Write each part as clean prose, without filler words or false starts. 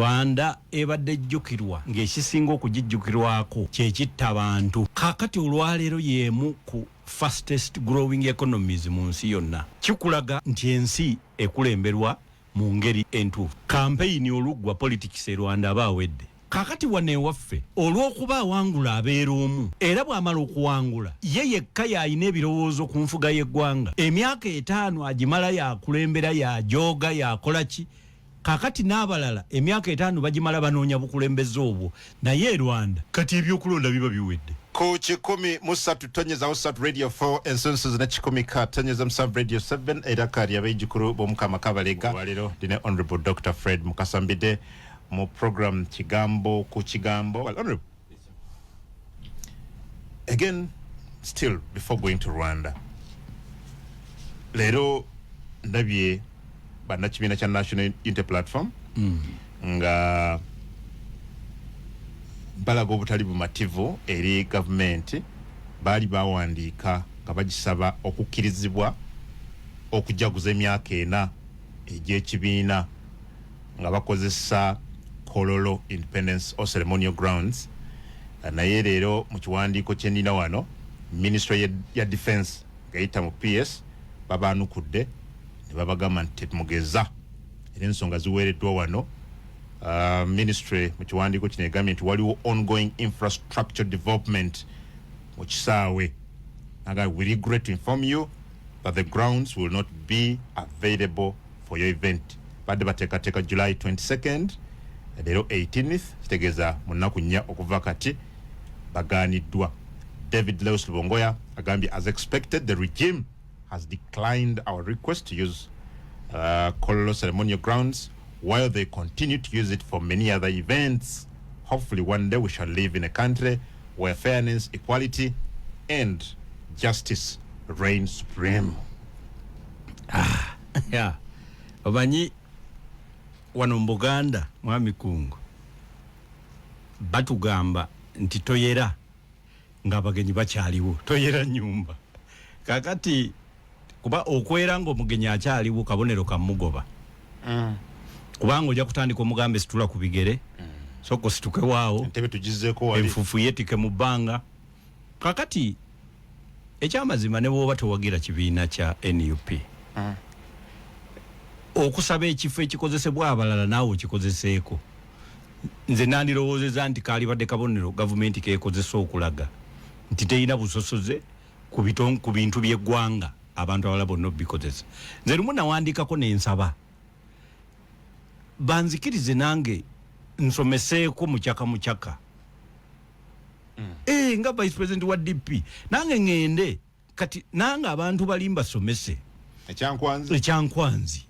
Rwanda ebadde ejjukirwa ng'ekisinga okugijjukirwako kyekitta bantu. Kaakati olwaleero y'emu ku fastest growing economies mu nsi yonna. Kikulaga nti ensi ekulemberwa mu ngeri entuufu. Kampeyini oluggwa, politics e Rwanda aba awedde. Kaakati wano ewaffe olw'okuba awangula abeera omu era bw'amala okuwangula ye yekka y'alina ebirowoozo ku nfuga y'eggwanga. Emyaka 5 agimala yakulembera, yajooga, yakola ki. Kaakati n'abalala emyaka 5 bagimala banoonya bukulembeze obwo, naye e Rwanda kati ebyokulonda biba biwedde. Ku 103.3 Radio 4 ensunsuzi ne 100.7 Radio 7 era kali abaijukuru b'Omukama Kabalega. Olwaleero ndine Honorable Dr Fred Mukasa Mbidde mu program Kigambo ku Kigambo. Well, Honorable, again, still before going to Rwanda, leero ndabye bannakibiina kya National Unity Platform nga balaga obutali bumativu eri gavumenti. Baali bawandiika nga bagisaba okukkirizibwa okujaguza emyaka 4 egy'ekibiina nga bakozesa Kololo Independence or Ceremonial Grounds. Naye leero mu kiwandiiko kye nnina wano, Ministry ya Defense ng'eyita mu PS babaanukudde ne babagamba nti temugeza, era ensonga ziweereddwa wano. Ministry mu kiwandiiko kino egambye nti waliwo ongoing infrastructure development mu kisaawe. Aga, "We regret to inform you that the grounds will not be available for your event." Badde bateekateeka July 22nd, leero 18th, kitegeeza mu nnaku 4 okuva kati. Bagaaniddwa. David Lewis Rubongoya agambye, "As expected, the regime has declined our request to use Kololo Ceremonial Grounds while they continue to use it for many other events. Hopefully one day we shall live in a country where fairness, equality and justice reign supreme." Ya, omanyi wano mu Buganda, mwami Kungu, batugamba nti toyera ng'abagenyi bakyaliwo, toyera nyumba. Kakati kuba okwera ng'omugenyi akyaliwo kabonero kamugoba, kubanga ojja kutandika omugambe, "Situla ku bigere, sooka osituke waawo." Entebe tugizeeko wali. Enfuufu yeetike mu bbanga. Kakati ekyamazima, ne bwoba towagira kibiina kya NUP, okusaba ekifo ekikozesebwa abalala naawe okikozeseeko, nze nandirowoozeza nti kalibadde kabonero gavumenti kekozesa okulaga nti terina busosoze ku bintu by'eggwanga, abantu abalala bonna obikozesa. Nze lumu nawandikako nensaba banzikirize nange nsomeseeko mukyaka mukyaka nga vice president wa DP, nange ŋŋende kati nange abantu bali mbasomese. Ekyankwanzi. Ekyankwanzi.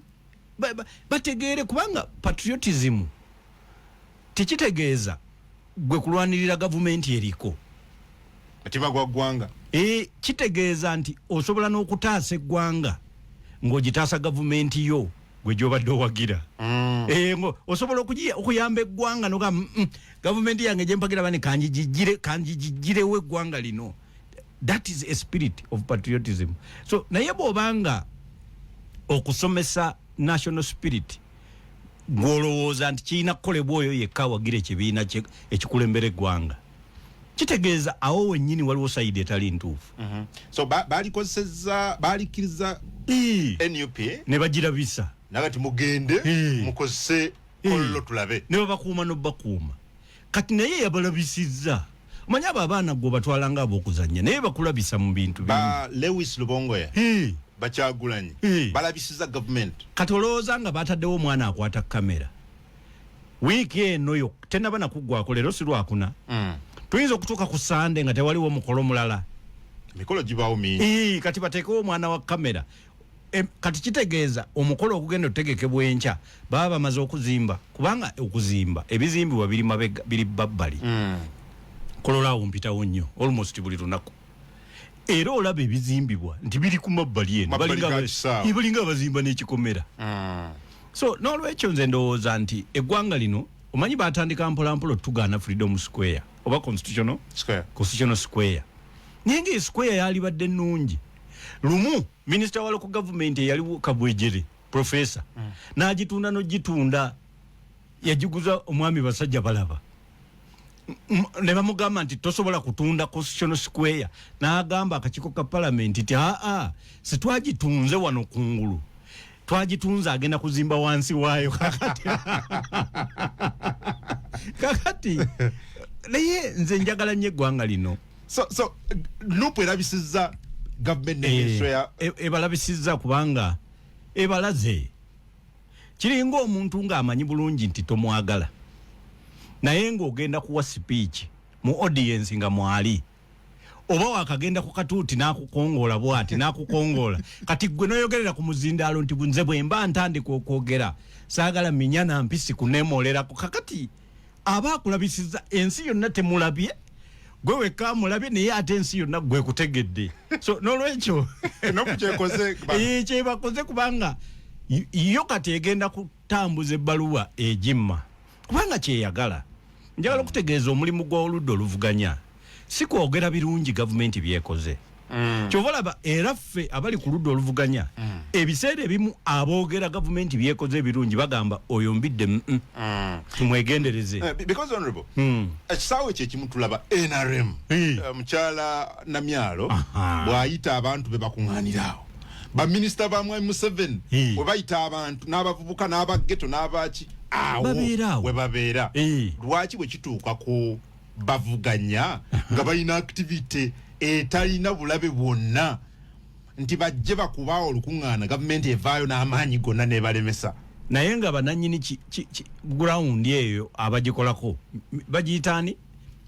Bategeere, kubanga patriotism tekitegeeza gwe kulwanirira gavumenti eriko. Mutima gwa ggwanga. Kitegeeza nti osobola n'okutaasa eggwanga ng'ogitaasa gavumenti yo gwe gyobadde owagira. Osobola okuyamba eggwanga nogamba, gavumenti yange gyempagira bane kanjigigirewo eggwanga lino." That is a spirit of patriotism. So naye bw'obanga okusomesa national spirit gw'olowooza nti kirina kukolebwa oyo yekka awagira ekibiina ekikulembera eggwanga, kitegeeza awo wennyini waliwo side etali ntuufu. So balikozesezza, balikkiriza NUP ne bagirabisa. Naga ti mugende mukozese Kololo tulabe. Ne babakuuma nobakuuma. Kati naye yabalabisizza. Omanyi abo abaana gwe batwala nga ab'okuzannya, naye bakulabisa mu bintu bingi. Ba Lewis Rubongoya, Bakyagulanyi, balabisiza gavumenti. Kati olowooza nga bataddewo omwana akwata kamera wiiki eno yo tenaba nakuggwako, leero si Lwakuna, tuyinza okutuuka ku Sande nga tewaliwo mukolo mulala. Emikolo gibaawo mingi. Kati bateekewo omwana wa kamera. Kati kitegeeza omukolo ogugenda otegekebwa enkya baba bamaze okuzimba, kubanga okuzimba ebizimbibwa biri mabega, biri babbali. Kololaawo mpitawo nnyo almost buli lunaku, era olaba ebizimbibwa nti biri ku mabbali eno. Mabbali ga kisaawe. Balinga abazimba n'ekikomera. So n'olwekyo nze ndowooza nti eggwanga lino, omanyi batandika mpolampola otugaana Freedom Square oba Constitutional Square. Constitutional Square, naye nga esquare yalibadde nnungi. Lumu minisita wa local government eyaliwo, Kabwegyere professor, n'agitunda n'ogitunda. Yagiguza omwami Basajja Balaba, ne bamugamba nti tosobola kutunda Constitutional Square, n'agamba akakiiko ka palamenti nti aa, sitwagitunze wano kungulu, twagitunze agenda kuzimba wansi waayo. Kakati naye nze njagala nnyo eggwanga lino. So NUP erabisizza gavumenti n'eminisitule ya Ebalabisizza kubanga ebalaze kiringa omuntu ng'amanyi bulungi nti tomwagala, naye ng'ogenda kuwa speech mu audience nga mwali oba wakagenda ku katuuti n'akukongoola bwati n'akukongoola. Kati gwe noyogerera ku muzindaalo nti nze bwe mba ntandika okwogera saagala minyana mpisi kuneemoolerako. Kakati aba akulabisizza ensi yonna, temulabye gwe wekka amulabye, naye ate ensi yonna gwe kutegedde. So n'olwekyo NUP kyekoze kyebakoze, kubanga yo kati egenda kutambuza ebbaluwa egimma kubanga kyeyagala. Njagala okutegeeza omulimu gw'oludda oluvuganya si kwogera birungi gavumenti byekoze. Kyova olaba era ffe abali ku ludda oluvuganya, ebiseera ebimu aboogera gavumenti byekoze ebirungi bagamba oyo mbidde, tumwegendereze. Because honorable, ekisaawe ekyo ekimu tulaba NRM, mukyala Namyalo bw'ayita abantu be bakuŋŋaaniraawo, baminisita ba mwami Museveni bwe bayita abantu n'abavubuka n'abageto n'abaki awo Babeera awo. we babeera. Lwaki bwe kituuka ku bavuganya nga balina activity etalina bulabe bwonna nti bajje bakubaawo olukuŋŋaana, gavumenti evaayo n'amaanyi gonna nebalemesa? Naye nga bananyini ground eyo abagikolako bagiyita ani?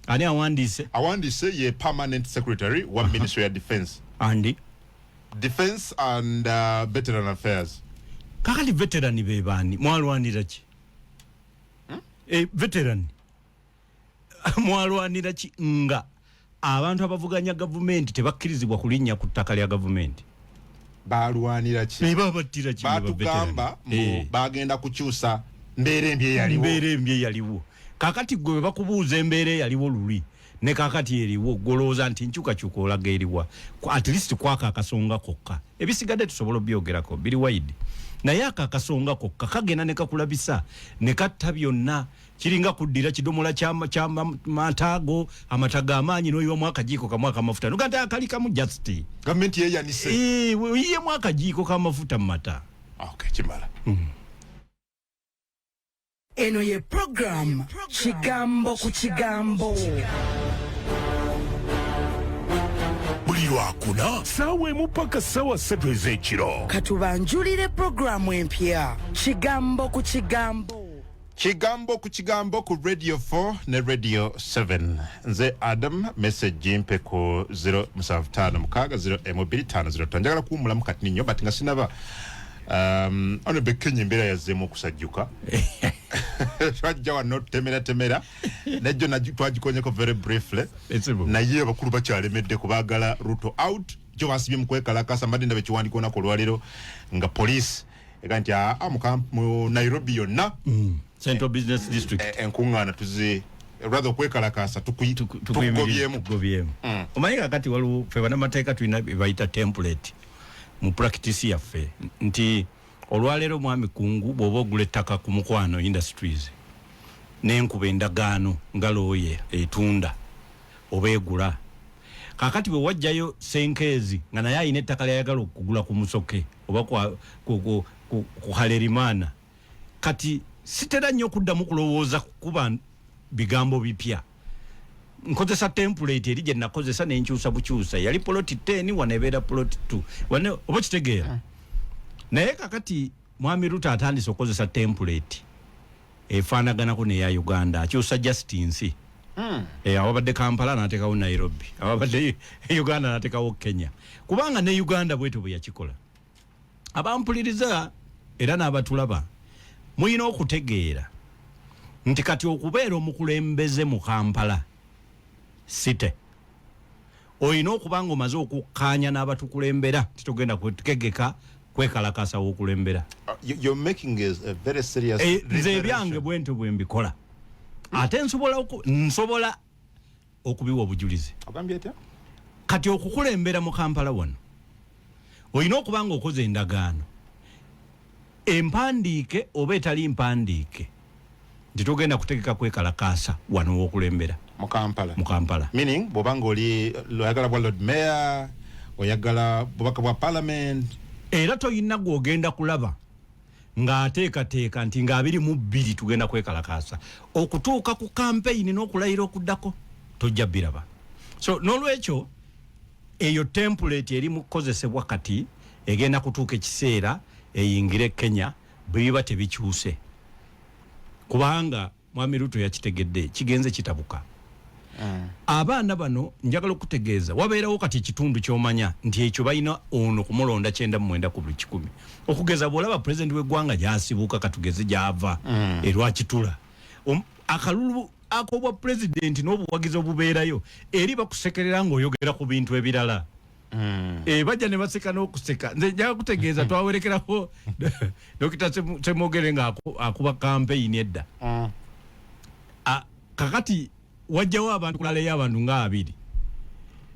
Ani awandiise? Awandiise ye permanent secretary wa Ministry ya Defense. Andi? Defense and Veteran Affairs. Kakati veteran be baani? Mwalwanira ki? Veteran mwalwanira ki nga abantu abavuganya gavumenti tebakkirizibwa kulinnya ku ttaka lya gavumenti? Balwanira ki? Naye babattira ki? Batugamba mbu bagenda kukyusa mbeera embi eyaliwo. Embeera embi eyaliwo. Kakati gwe bwe bakubuuza embeera eyaliwo luli ne kakati eriwo, golowooza nti nkyukakyuka olaga eriwa? At least kwako akasonga kokka, ebisigadde tusobola obyogerako biri wide, naye ako akasonga kokka kagenda ne kakulabisa ne katta byonna. Kiringa kuddira kidomola kya mataago, amata g'amaanyi, n'oyiwamu akajiiko kamu ak'amafuta, noga nti akali kamu just. Gavumenti yeyanise. Oyiyemu akajiiko k'amafuta mu mata. Okay, kimala. Eno ye program Kigambo ku Kigambo. Buli lwakuna 1 paka 3:00 ez'ekiro. Katubanjulire programu empya, Kigambo ku Kigambo. Kigambo ku Kigambo ku Radio 4 ne Radio 7. Nze Adam. Message mpe ku 0756 0 2505. Njagala kuwumulamu kati nnyo, but nga sinaba, honorable, Kenya embeera yazzeemu okusajjuka. Twajja wano temera temera nejjo twagikonyeko very briefly. Etsibu. Naye abakulu bakyalemedde kubaagala Ruto out. Jo basibye mu kwekalakasa. Mbadde ndaba ekiwandiiko olunaku olwaleero nga poliisi ega nti aa mu Nairobi yonna, Central Business District, enkuŋŋaana tuzi, rather okwekalakasa tukugobyemu. Tukugobyemu. Omanyi kakati waliwo ffe bannamateeka tulina bye bayita template mu practice yaffe, nti olwaleero mwami Kungu bw'oba ogula ettaka ku Mukwano Industries nenkuba endagaano nga looye etunda oba egula, kakati bwe wajjayo Senkeezi nga naye alina ettaka lyayagala okugula ku Musoke oba ku Halerimana, kati sitera nnyo okuddamu kulowooza kuba bigambo bipya. Nkozesa template eri gye nakozesa nenkyusa bukyusa. Yali plot 10, wano ebeera plot 2 wane, oba kitegeera? Naye kakati mwami Ruto atandise okukozesa template efaanaganako neya Uganda, akyusa just nsi. Awabadde Kampala n'ateekawo Nairobi, awabadde Uganda n'ateekawo Kenya, kubanga ne Uganda bwetyo bwe yakikola. Abampuliriza era n'abatulaba, mulina okutegeera nti kati okubeera omukulembeze mu Kampala City olina okuba nga omaze okukkaanya n'abatukulembera, titugenda kutegeka kwekalakasa wokulembera. You're making a very serious Nze revelation. Ebyange bwentyo bwe mbikola, ate nsobola okubiwa obujulizi. Ogambye etya? Kati okukulembera mu Kampala wano olina okuba nga okoze endagaano empandiike oba etali mpandiike. Nti togenda kutegeka kwekalakaasa wano wokulembera. Mu Kampala. Mu Kampala. Meaning bw'oba ng'oli oyagala bwa Lord Mayor, oyagala bubaka bwa parliament. Era toyina gwogenda kulaba ng'ateekateeka nti nga 22 tugenda kwekalakaasa okutuuka ku kampeyini n'okulayira okuddako, tojja biraba. So n'olwekyo eyo template eri mu kukozesebwa kati, egenda kutuuka ekiseera eyingire Kenya bwe biba tebikyuse, kubanga Mwami Ruto yakitegedde kigenze kitabuka. Abaana bano, njagala okutegeeza, wabeerawo kati ekitundu kyomanya nti ekyo balina ono kumulonda 99 ku buli 100. Okugeza bwolaba pulezidenti w'eggwanga gyasibuka, katugeze gyava erwakitula, akalulu ak'obwa pulezidenti n'obuwagizi obubeerayo eri, bakusekerera ng'oyogera ku bintu ebirala. Bajja ne baseka n'okuseka. Nze njagala kutegeeza, twawerekerako Dokita Semwogere nga akuba kampeyini edda. Kakati wajjawo abantu kulaleyo abantu nga 20,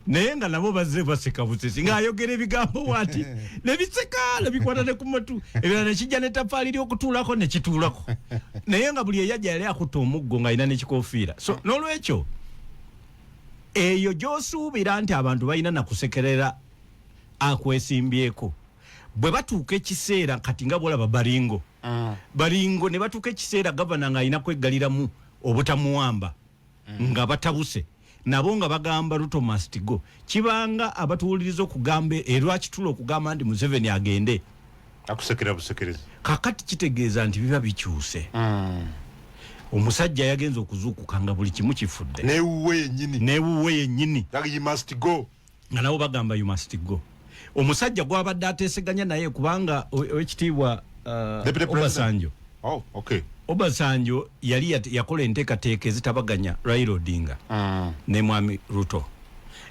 naye nga nabo bazze baseka busesi ng'ayogera ebigambo bwati nebiseka nebikwata ne ku matu, ebirala nekijja netafaali lyokutuulako nekituulako, naye nga buli eyajja yali akutta omuggo ng'alina nekikofiira. So n'olwekyo eyo gy'osuubira nti abantu balina nakusekerera akwesimbyeko, bwe batuuka ekiseera kati nga bwolaba Baringo, Baringo ne batuuka ekiseera gavana ng'alina kweggaliramu obutamuwamba, nga batabuse nabo nga bagamba Ruto must go. Kibanga abatuwuliriza okugamba erwakitula okugamba nti Museveni agende. Akusekera busekerezi. Kakati kitegeeza nti biba bikyuse. Omusajja yagenza okuzuukuka nga buli kimu kifudde. Newuwe yennyini. Newuwe yennyini. Like, you must go. Nga nabo bagamba you must go. Omusajja gwabadde ateeseganya naye, kubanga owekitiibwa Deputy President. Obasanjo. Oh, okay. Obasanjo yali yakola enteekateeka ezitabaganya Raila Odinga ne Mwami Ruto,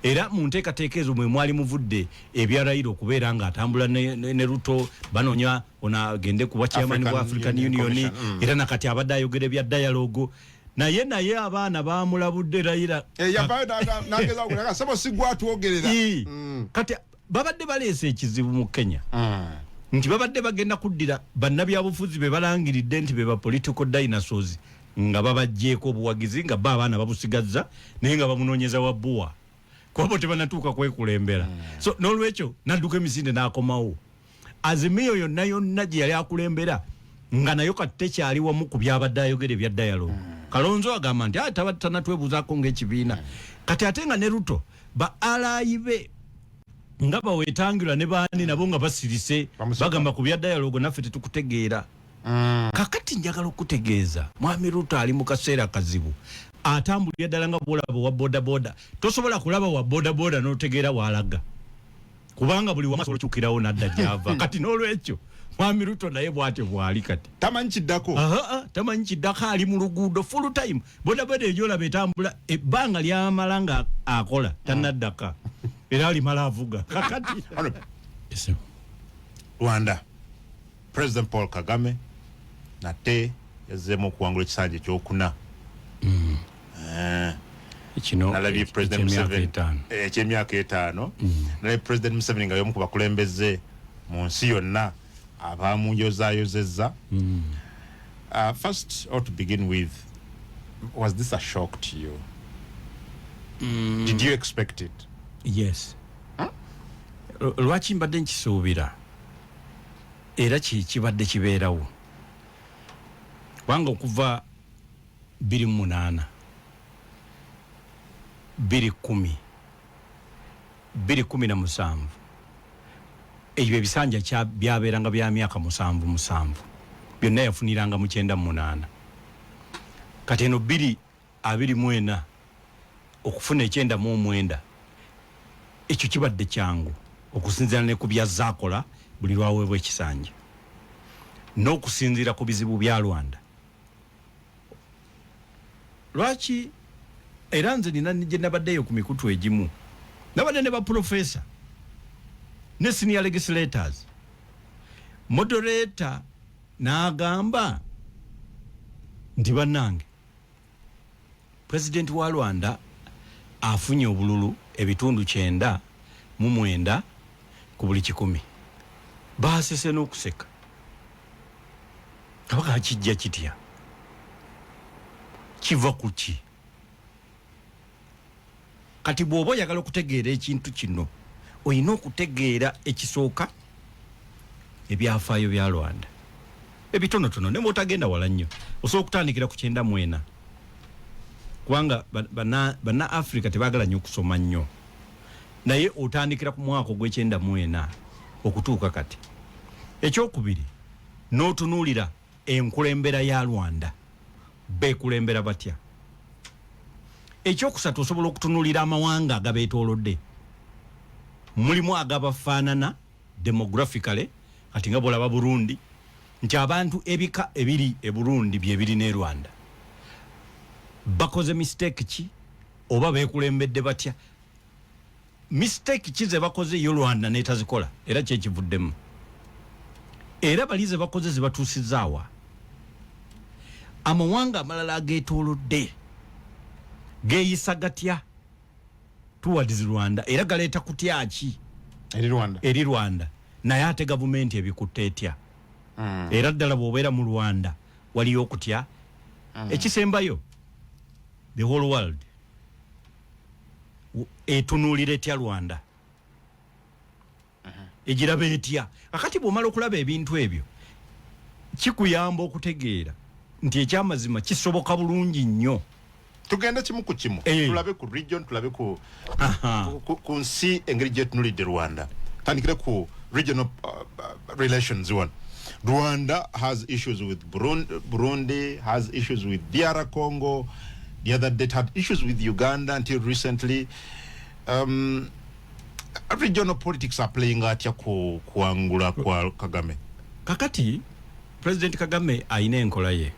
era mu nteekateeka ezo mwe mwali muvudde ebya Raila okubeera ng'atambula ne Ruto, banoonya ono agende kuba chairman African bwa African Union Union. Commission. Era nakati abadde ayogera ebya dialogue, naye abaana bamulabudde Raila. Eh, yavaayo n'ageza okulaga sebo sigwa atwogerera. Ii. Kati babadde baleese ekizibu mu Kenya nti babadde bagenda kuddira bannabyabufuzi be balangiridde nti be ba political dinosaurs, nga babagjeeko obuwagizi, nga ba abaana babusigazza, naye nga bamunoonyeza wa bbuwa kuba bo tebanatuuka kwekulembera. So n'olwekyo nadduka emisinde n'akomawo. Azimio yonna yonna gye yali akulembera nga nayo kati tekyali wamu ku byabadde ayogera ebya dialogue. Kalonzo agamba nti, "Ah, taba tanatwebuuzaako ng'ekibiina." Kati ate nga ne Ruto ba alaayi be nga bawetangirwa ne baani nabo nga basirise. Bamuseka. Bagamba ku bya dialogue naffe tetukutegeera. Kakati njagala okutegeeza, Mwami Ruto ali mu kaseera kazibu, atambulira ddala nga bwolaba wa bodaboda. Tosobola kulaba wa bodaboda n'otegeera waalaga, kubanga buli wamu asobola okyukirawo nadda gyava. Kati n'olwekyo Mwami Ruto naye bwatyo bwali kati. Tamanyi kiddako. Aha, tamanyi kiddako, ali mu luguudo full time. Bodaboda egyolaba etambula, ebbanga lyamala nga akola tannaddaka, era alimala avuga kakati. Honorable, Rwanda, President Paul Kagame nate yazzeemu okuwangula ekisanja ekyokuna. Kino nalabye President ekyemyaka Museveni 5. Ekyemyaka 5. Nalabye President Museveni nga y'omu ku bakulembeze mu nsi yonna abamunyozaayozezza. First or to begin with, was this a shock to you? Did you expect it? Yes. Lwaki mbadde nkisuubira, era kibadde kibeerawo, kubanga okuva 2008, 2010, 2017, ebyo ebisanja byabeeranga bya myaka 7 7, byonna yafuniranga mu 98. Kati eno 2024 okufuna 99, ekyo kibadde kyangu okusinziira ne ku byazaakola buli lwaweebwa ekisanja n'okusinziira ku bizibu bya Rwanda. Lwaki era nze nina gye nabaddeyo ku mikutu egimu, nabadde ne baprofesa ne senior legislators, moderator n'agamba nti bannange, pulezidenti wa Rwanda afunye obululu ebitundu 99 ku buli 100. Basese n'okuseka, kabaka kijja kitya? Kiva ku ki? Kati bw'oba oyagala okutegeera ekintu kino, olina okutegeera ekisooka ebyafaayo bya Rwanda ebitonotono, ne bwotagenda wala nnyo, osobola okutandikira ku 94, kubanga banna Africa tebaagala nnyo okusoma nnyo, naye otandikira ku mwaka ogw'e94 okutuuka kati. Ekyokubiri, n'otunuulira enkulembera ya Rwanda, bekulembera batya. Ekyokusatu, osobola okutunuulira amawanga agabeetoolodde, mulimu agabafaanana demographically. Kati nga bwolaba Burundi, nti abantu ebika ebiri e Burundi byebiri ne Rwanda, bakoze mistake ki oba bekulembedde batya? Mistake ki ze bakoze yo Rwanda netazikola, era kyekivuddemu? Era bali ze bakoze zibatuusizaawa? Amawanga amalala ageetoolodde geeyisa gatya towards Rwanda, era galeeta kutya ki eri Rwanda? Eri Rwanda. Naye ate gavumenti ebikutte etya? Era ddala bw'obeera mu Rwanda waliyo okutya? Ekisembayo, the whole world etunuulira etya Rwanda, egiraba etya? Kakati bw'omala okulaba ebintu ebyo, kikuyamba okutegeera nti ekyamazima kisoboka bulungi nnyo. Tugende kimu ku kimu. Tulabe ku region, tulabe ku nsi engeri gyetunulidde Rwanda. Tandikire ku regional relations. One, Rwanda has issues with Burundi, Burundi has issues with DR Congo, the other day it had issues with Uganda until recently. Regional politics are playing atya ku kuwangula kwa Kagame? Kakati President Kagame ayina enkola ye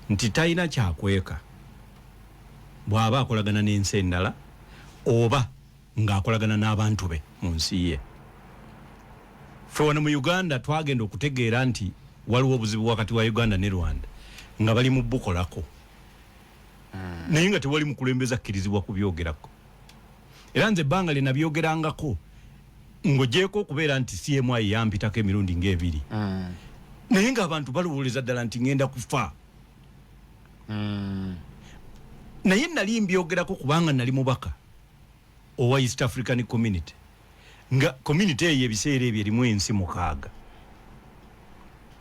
nti talina kyakweka bw'aba akolagana n'ensi endala oba ng'akolagana n'abantu be mu nsi ye. Ffe wano mu Uganda twagenda okutegeera nti waliwo obuzibu wakati wa Uganda ne Rwanda nga bali mu bukolako, naye nga tewali mukulembeze akkirizibwa kubyogerako. Era nze ebbanga lye nabyogerangako, ng'ogyeko okubeera nti CMI yampitako emirundi ng'ebiri, naye ng'abantu balowooleza ddala nti ŋŋenda kufa, naye nali mbyogerako kubanga nali mubaka owa East African Community, nga community eyo ebiseera ebyo erimu ensi 6.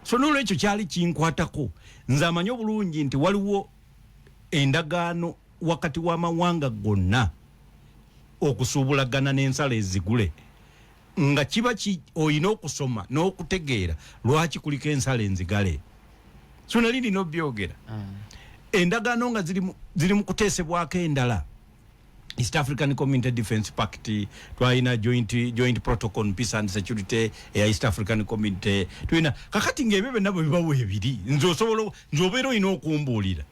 So nolwekyo kyali kinkwatako. Nze amanyi obulungi nti waliwo endagaano wakati w'amawanga gonna okusuubulagana n'ensalo ezigule, nga kiba olina okusoma n'okutegeera lwaki kuliko ensalo enzigale. So nali nina obyogera. Endagaano nga ziri mu kuteesebwako endala, East African Community Defense Pact, twalina joint protocol on peace and security eya East African Community tulina. Kakati ng'ebyo byonna bwe bibawo ebiri, nze osobola, nze obeera olina okumbuulira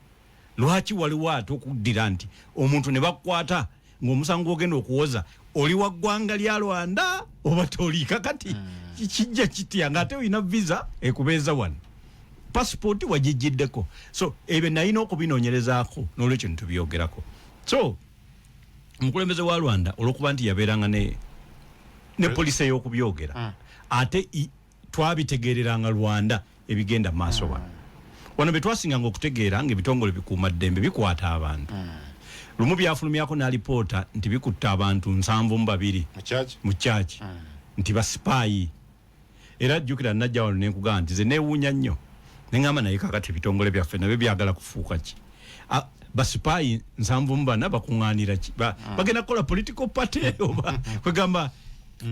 lwaki waliwo ate okuddira nti omuntu ne bakukwata ng'omusango ogenda okuwoza oli wa ggwanga lya Rwanda oba toli. Kakati kijja kitya ng'ate olina visa ekubeeza wano, passport wagijjiddeko? So ebyo nalina okubinoonyerezaako, n'olwekyo ntubyogerako. So omukulembeze wa Rwanda, olwokuba nti yabeeranga ne policy ey'okubyogera, ate twabitegeereranga Rwanda ebigenda maaso wano. Wano bye twasinganga okutegeera nga ebitongole bikuuma ddembe bikwata abantu. Lumu byafulumyako n'alipoota nti bikutta abantu 72 Mu church? Mu kyaki, nti basipaayi. Era jjukira najja wano nenkugamba nti ze neewuunya nnyo, neŋŋamba, naye kakati ebitongole byaffe nabyo byagala kufuuka ki? Basipaayi 74 bakuŋŋaanira ki? Bagenda kukola political party oba? Kwegamba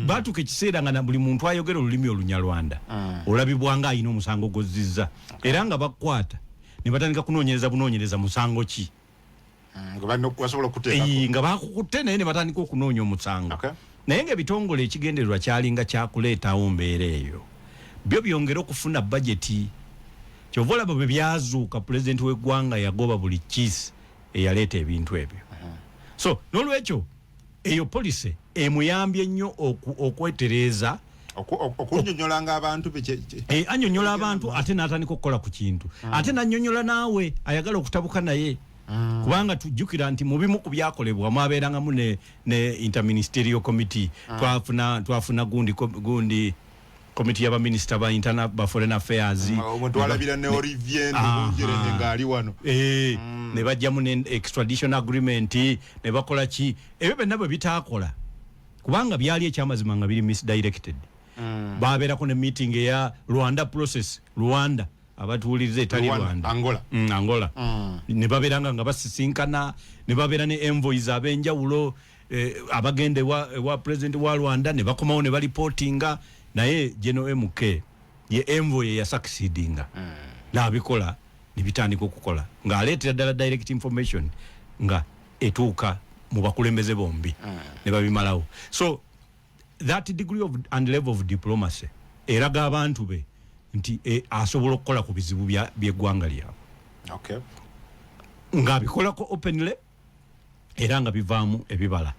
batuuka ekiseera nga na buli muntu ayogera olulimi Olunyarwanda olabibwa nga alina omusango gw'ozzizza, era nga bakwata ne batandika kunoonyereza bunoonyereza musango ki. Nga balina basobola okuteekako. Nga bakukutte, naye ne batandika okunoonya omusango. Naye ng'ebitongole ekigendererwa kyalinga kyakuleetawo mbeera eyo byo byongere okufuna bajeti. Kyova olaba bwe byazuuka, pulezidenti w'eggwanga yagoba buli kiisi eyaleeta ebintu ebyo. So n'olwekyo eyo policy emuyambye nnyo okwetereeza. Okunyonyolanga abantu Anyonyola abantu, ate n'atandika okukola ku kintu, ate n'annyonnyola naawe ayagala okutabuka naye, kubanga tujjukira nti mu bimu ku byakolebwa mwabeerangamu ne interministerial committee. Twafuna gundi Komiti y'abaminisita ba internal, ba foreign affairs. Omuntu alabira ne Olivier Nduhungirehe ng'ali wano. Ne bajjamu ne extradition agreement, ne bakola ki, ebyo byonna bwe bitaakola kubanga byali ekyamazima nga biri misdirected. Babeerako ne meeting eya Rwanda process, Rwanda abatuwuliriza etali Rwanda, Rwanda. Angola. Angola. Ne babeeranga nga basisinkana, ne babeera ne envoys ab'enjawulo, abagenda ewa president wa Rwanda, ne bakomawo ne balipotinga. Naye General MK ye envoy eyasucceedinga n'abikola ne bitandika okukola ng'aleetera ddala direct information nga etuuka mu bakulembeze bombi ne babimalawo. So that degree of and level of diplomacy eraga abantu be nti asobola okukola ku bizibu by'eggwanga lyabwe ng'abikolako openly era nga bivaamu ebibala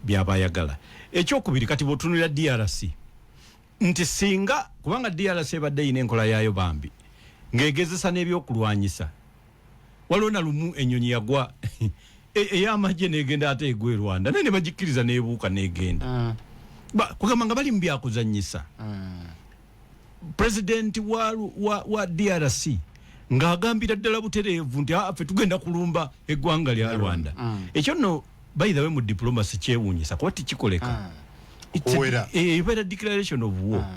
byabayagala. Ekyokubiri, kati bw'otunulira DRC nti singa, kubanga DRC ebadde eyina enkola yaayo bambi ng'egezesa n'ebyokulwanyisa, waliwo na lumu ennyonyi yagwa ey'amagye n'egenda ate egwa e Rwanda, naye ne bagikkiriza n'ebuuka n'egenda. Kugamba nga bali mu byakuzannyisa. Pulezidenti wa DRC ng'agambira ddala butereevu nti, "Ah, ffe tugenda kulumba eggwanga lya Rwanda." Ekyo nno, by the way, mu diplomacy kyewuunyisa kuba tikikoleka. Kuwera. Ebeera declaration of war.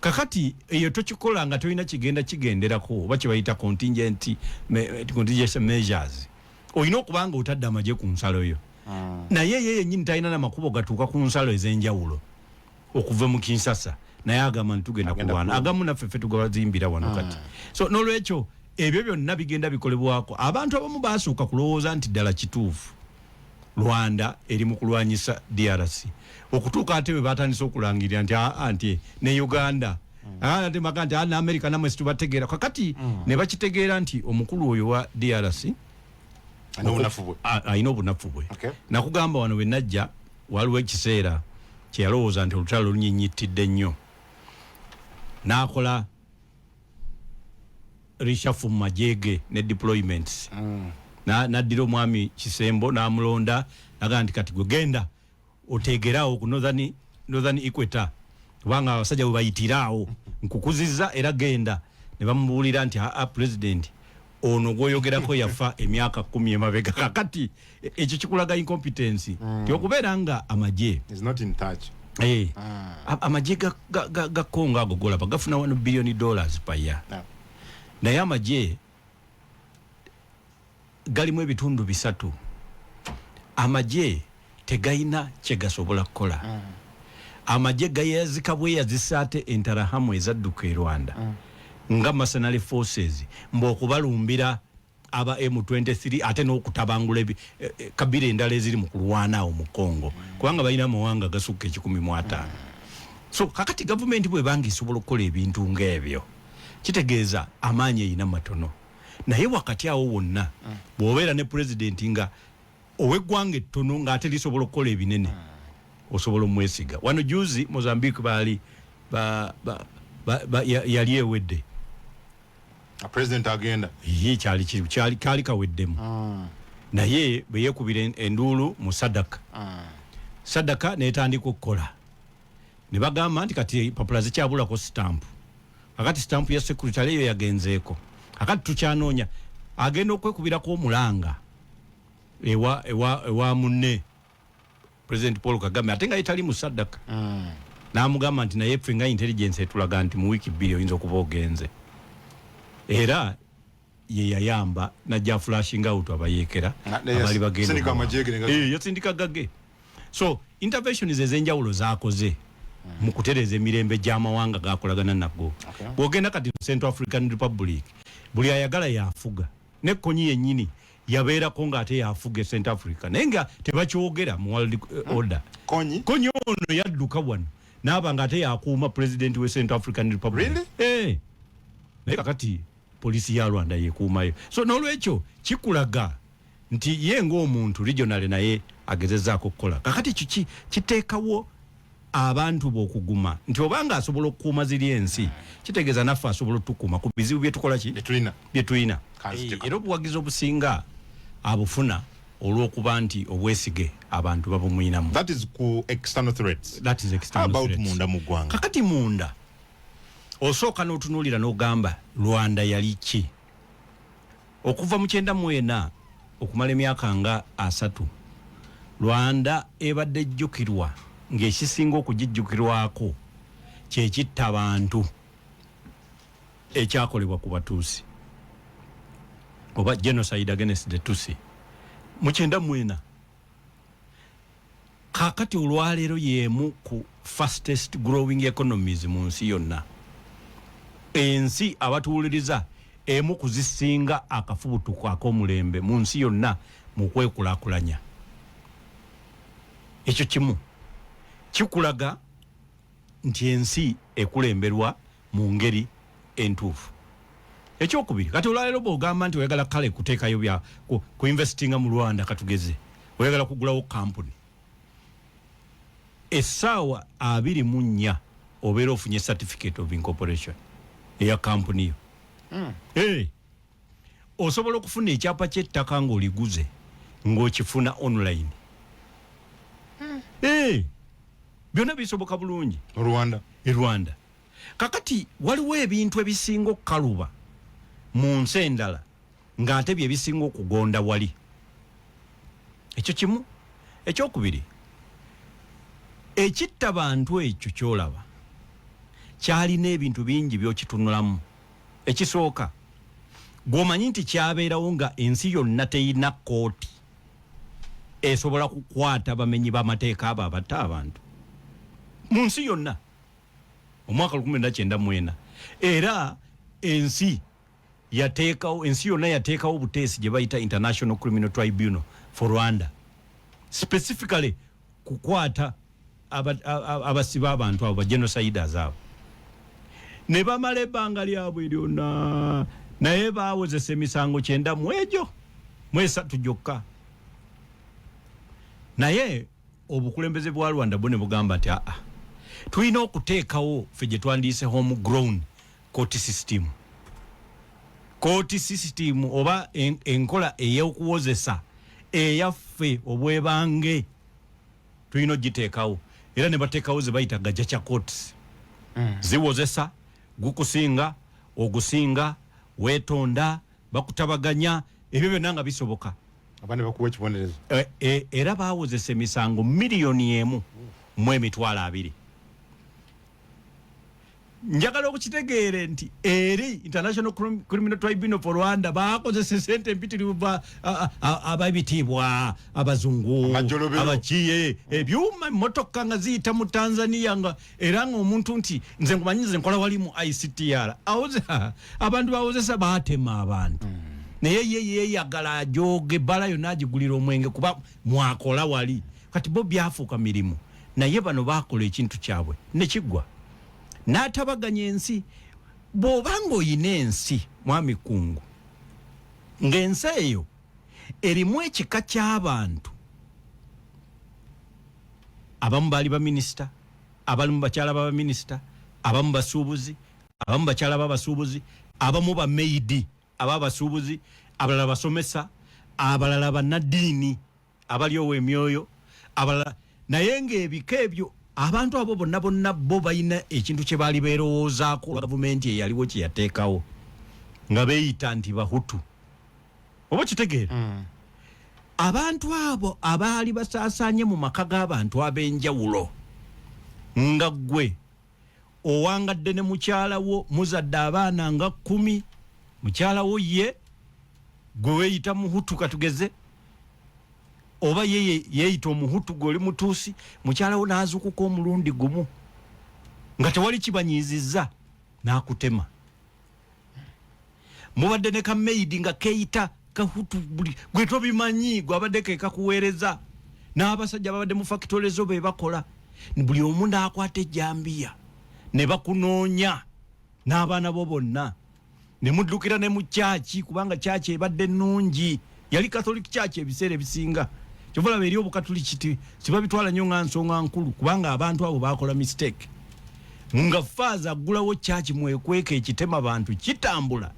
Kakati eyo tokikola nga tolina kigenda kigenderako oba kyebayita contingency measures. Olina okuba nga otadde amagye ku nsalo yo, naye ye yennyini talina namakubo gatuuka ku nsalo ez'enjawulo okuva mu Kinsasa, naye agamba nti tugenda Agenda kulwana. kulwana. Agamu naffe ffe tugabazimbira wano kati. So nolwekyo ebyo byonna bigenda bikolebwako. Abantu abamu basooka kulowooza nti ddala kituufu Rwanda eri mu kulwanyisa DRC, okutuuka ate bwe batandise okulangirira nti aa, nti ne Uganda, ate maka nti ne America namwe situbategeera. Kakati ne bakitegeera nti omukulu oyo wa DRC alina obunafu bwe. Alina obunafu bwe. Nakugamba wano bwe najja, waliwo ekiseera kyeyalowooza nti olutalo lunyinyittidde nnyo, n'akola reshuffle mu magye ge ne deployments. N'addira omwami Kisembo n'amulonda, nagaa nti kati gwe genda otegeraawo ku northern equator, kubanga abasajja bwe bayitiraawo nkukuzizza, era genda. Ne bamubuulira nti aa, president ono gwoyogerako yafa emyaka 10 emabega. Kakati ekyo kikulaga incompetence ti okubeera nga amagye is not in touch. Amagye ga Congo ago golaba gafuna $1 billion per year. Naye amagye galimu ebitundu bisatu. Amagye tegayina kyegasobola kukola. Amagye gayazika bweyazisa ate Interahamwe ezadduka e Rwanda nga mercenary forces, mbu okubalumbira aba M23 ate n'okutabangula kabira endala eziri mu kulwana awo mu Congo, kubanga balina amawanga gasukka 150. So kakati gavumenti bwebanga esobola okukola ebintu ng'ebyo, kitegeeza amaanyi erina matono. Naye wakati awo wonna bw'obeera ne pulezidenti nga ow'eggwanga ettono ng'ate lisobola okukola ebinene, osobola omwesiga. Wano juzi Mozambique baali yali ewedde. President agenda. Ye kyali kyali kaweddemu, naye bwe yeekubira enduulu mu SADC, SADC netandika okukola, ne bagamba nti kati papula zikyabulako sitampu. Akati sitampu ya secretary eyo yagenzeeko, akati tukyanoonya agenda okwekubirako omulanga ewa munne President Paul Kagame, ate nga yetali mu SADC, n'amugamba nti naye ffe nga intelligence etulaga nti mu wiiki 2 oyinza okuba ogenze. Era ye yayamba najja flushing out abayeekera abaali bagenda sindika okuwamba. Amagye ge ne Yasindika gage. So interventions ez'enjawulo zakoze mu kutereeza emirembe gy'amawanga gakolagana nago. Bw'ogenda kati mu Central African Republic, buli ayagala yafuga, ne Kony yennyini yabeerako ng'ate yafuga e Central Africa, naye nga tebakyogera mu world order. Kony? Kony ono yadduka wano naaba nga ate yakuuma president we Central African Republic. Really? Naye kakati polisi ya Rwanda yekuumayo. So nolwekyo kikulaga nti ye ng'omuntu regional naye agezezaako okukola. Kakati kiki kiteekawo abantu b'okuguma nti obanga asobola okukuuma ziri ensi, kitegeeza naffe asobola otukuuma ku bizibu byetukola ki Byetulina. Byetulina. Kanziteka. Era obuwagizi obusinga abufuna olw'okuba nti obwesige abantu babumwinamu. That is ku external threats. That is How external about threats. munda mu ggwanga? Kakati munda Osooka n'otunuulira n'ogamba, Rwanda yali ki okuva mu 94 okumala emyaka nga 30? Rwanda ebadde ejjukirwa ng'ekisinga okugijjukirwako kyekitta bantu ekyakolebwa ku Batuusi, oba genocide against the Tutsi mu 94. Kakati olwaleero yemu ku fastest growing economies mu nsi yonna. Ensi abatuwuliriza, emu kuzisinga akafubutuko ak'omulembe mu nsi yonna mu kwekulaakulanya. Ekyo kimu kikulaga nti ensi ekulemberwa mu ngeri entuufu. Ekyokubiri, kati olwaleero bwogamba nti oyagala kale kuteekayo bya ku investinga mu Rwanda, katugeze oyagala kugulawo kampuni, essaawa 24 obeera ofunye certificate of incorporation eya kampuni yo. Hey. Osobola okufuna ekyapa ky'ettaka ng'oliguze ng'okifuna online. Hey. Byonna bisoboka bulungi. Rwanda? E Rwanda. Kakati waliwo ebintu ebisinga okukaluba mu nsi endala ng'ate bye bisinga okugonda wali. Ekyo kimu. Ekyokubiri, ekitta bantu ekyo kyolaba kyalina ebintu bingi byokitunulamu. Ekisooka, gwomanyi nti kyabeerawo nga ensi yonna teyina kooti esobola kukwata bamenyi b'amateeka abo abatta abantu mu nsi yonna omwaka 1994. Era ensi yateekawo, ensi yonna yateekawo obuteesi gye bayita International Criminal Tribunal for Rwanda, specifically kukwata abasiba abantu abo, bagenociders abo. Ne bamala ebbanga lyabwe lyonna, naye bawozesa emisango 93 gyokka. Naye obukulembeze bwa Rwanda bwo ne bugamba nti, aa, tulina okuteekawo ffe gye twandiise home grown court system, court system oba enkola ey'okuwozesa eyaffe obwebange tulina ogiteekawo. Era ne bateekawo ze bayita Gacaca courts. Ziwozesa gukusinga ogusinga, weetonda, bakutabaganya, ebyo byonna nga bisoboka. Aba ne bakuwa ekibonerezo. Era bawozesa emisango 1,020,000. Njagala okukitegeere nti eri International Criminal Tribunal for Rwanda bakozesa esente empitirivu, ab'ebitiibwa abazungu, Amajjolobero. abakiye ebyuma, emotoka nga ziyita mu Tanzania, nga era nga omuntu nti nze nkumanyi, nze nkola wali mu ICTR. Abantu bawozesa batema abantu, naye ye yeyagala ajoga ebbala yonna agigulira omwenge kuba mwakola wali. Kati bo byafuuka mirimu, naye bano bakola ekintu kyabwe nekiggwa n'atabaganya ensi. Bw'oba ng'oyina ensi, mwami Kungu, ng'ensi eyo erimu ekika ky'abantu abamu baali baminisita, abalimu bakyala b'abaminisita, abamu basuubuzi, abamu bakyala b'abasuubuzi, abamu bamaidi ab'abasuubuzi, abalala basomesa, abalala bannaddiini abalyowa emyoyo, abalala, naye ng'ebika ebyo, abantu abo bonna bonna bo balina ekintu kye baali beerowoozaako gavumenti eyaliwo kye yateekawo, nga beeyita nti Bahutu, oba kitegeera. Abantu abo abaali basaasaanye mu maka g'abantu ab'enjawulo, nga ggwe owangadde ne mukyala wo, muzadde abaana nga 10, mukyala wo ye gwe weeyita Muhutu katugeze, oba ye yeeyita Omuhutu, gwe oli Mutuusi, mukyala wo n'azukuka omulundi gumu nga tewali kibanyiizizza n'akutema. Mubadde ne kamaidi nga keeyita Kahutu, buli gwe tobimanyi, gwabadde ke kakuweereza, n'abasajja babadde mu fakitole zo be bakola, buli omu n'akwata ejjambiya ne bakunoonya n'abaana bo bonna ne muddukira ne mu kyaki, kubanga kyaki ebadde nnungi, yali Catholic Church ebiseera ebisinga. Kyova olaba eri Obukatuliki tibabitwala nnyo nga nsonga nkulu, kubanga abantu abo bakola mistake nga faaza aggulawo kyaki mwekweka, ekitema bantu kitambula,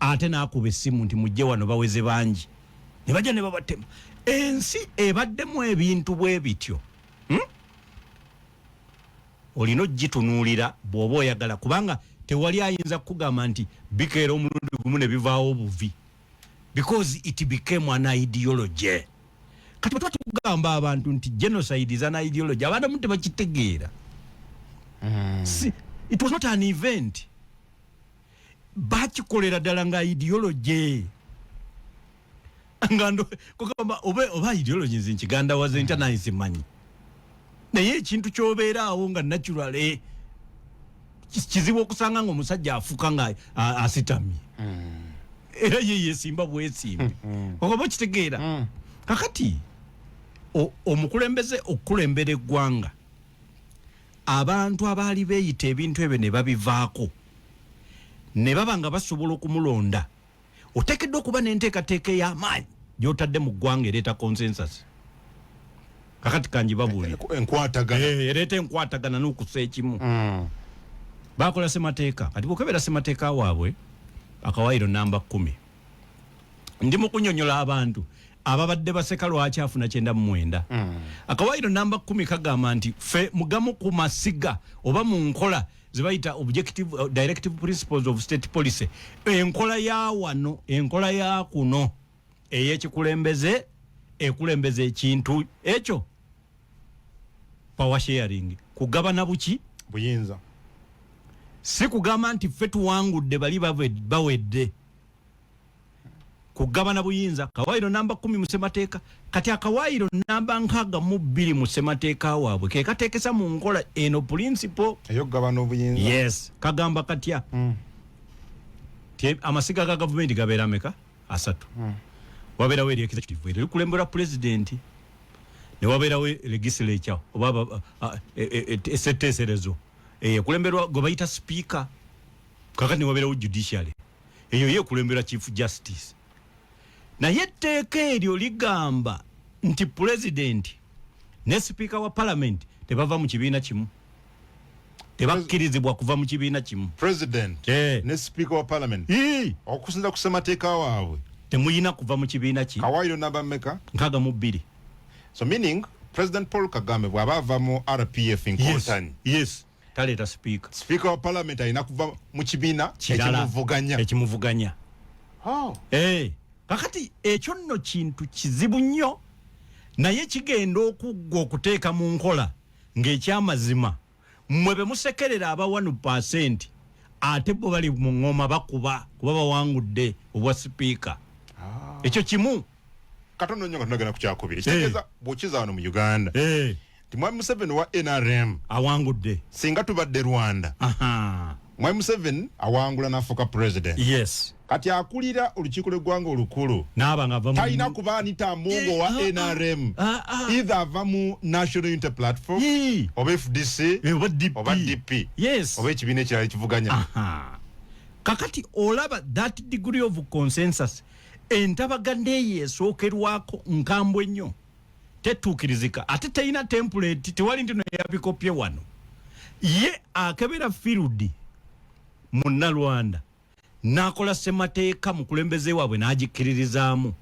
ate n'akuba essimu nti mujje wano, baweze bangi, ne bajja ne babatema. Ensi ebaddemu ebintu bwe bityo? Olina ogitunuulira bw'oba oyagala, kubanga Tewali ayinza kukugamba nti bikeera omulundi gumu ne bivaawo obuvi, because it became an ideology. Kati bwe tuba tugamba abantu nti genocide is an ideology, abantu abamu tebakitegeera. Si, it was not an event, bakikolera ddala nga ideology, nga kugamba oba ideology nze nkiganda waze ntya, naye simanyi. Naye ekintu kyobeera awo nga natural, kizibu okusanga nga omusajja afuka nga asitamye, era ye yesimba bwesimbi, oba okitegeera. Kakati omukulembeze okukulembera eggwanga, abantu abaali beeyita ebintu ebyo ne babivaako ne baba nga basobola okumulonda, oteekeddwa okuba n'enteekateeka ey'amaanyi gy'otadde mu ggwanga ereeta consensus. Kakati kanjibabuulire. Enkwatagana. Ereeta enkwatagana n'okussa ekimu. Bakola semateeka. Kati bwokebera semateeka waabwe, akawaayiro namba 10, ndi mu kunyonyola abantu ababadde baseka lwaki afuna 99. Akawaayiro namba 10 kagamba nti ffe mugamu ku masiga oba mu nkola zebayita objective, directive principles of state policy, enkola ya wano, enkola ya kuno ey'ekikulembeze ekulembeza ekintu ekyo power sharing, kugabana buki? Buyinza. Si kugamba nti ffe tuwangudde, bali bawedde. Kugabana buyinza, kawaayiro namba 10 mu ssemateeka. Kati akawaayiro namba 62 mu ssemateeka waabwe ke kateekesa mu nkola eno principle ey'okugabana obuyinza. Yes. Kagamba katya? Ti amasiga ga gavumenti gabeera meka? Asatu. Wabeerawo eri executive, eryo likulemberwa pulezidenti, ne wabeerawo legislature oba essetteeserezo ekulemberwa gwe bayita speaker. Kakati ne wabeerawo judiciary, eyo ye ekulemberwa chief justice. Naye etteeka eryo ligamba nti pulezidenti ne sipiika wa parliament tebava mu kibiina kimu, tebakkirizibwa kuva mu kibiina kimu. President ne speaker wa parliament, okusinza ku ssemateeka waabwe, temuyina kuva mu kibiina ki. Kawaayiro namba mmeka? 62. So meaning President Paul Kagame bw'aba ava mu RPF Inkotanyi, yes, taleeta sipiika. Speaker wa parliament alina kuva mu kibiina kirala ekimuvuganya. Ekimuvuganya. Oh. Kakati ekyo nno kintu kizibu nnyo, naye kigenda okuggwa okuteeka mu nkola ng'ekyamazima mmwe be musekerera aba 1%, ate bo bali mu ŋŋoma bakuba kuba bawangudde obwa sipiika. Ekyo kimu. Katono nnyo nga tunagenda ku kyakubiri. Kitegeeza bw'okiza wano mu Uganda nti Mwami Museveni wa NRM awangudde. Singa tubadde Rwanda, Mwami Museveni awangula n'afuuka president. Kati akulira olukiiko lw'eggwanga olukulu naaba nga ava talina kuba Anita Amongo wa NRM. Either ava mu National Unity Platform oba FDC oba DP. Oba DP oba ekibiina ekirala ekivuganya. Aha. Kakati olaba that degree of consensus, entabaganda eyo esookerwako nkambwe nnyo, tetuukirizika, ate terina template, tewali nti no yabikopye wano. Ye akebera field munnalwanda n'akola ssemateeka mukulembeze waabwe n'agikkiririzaamu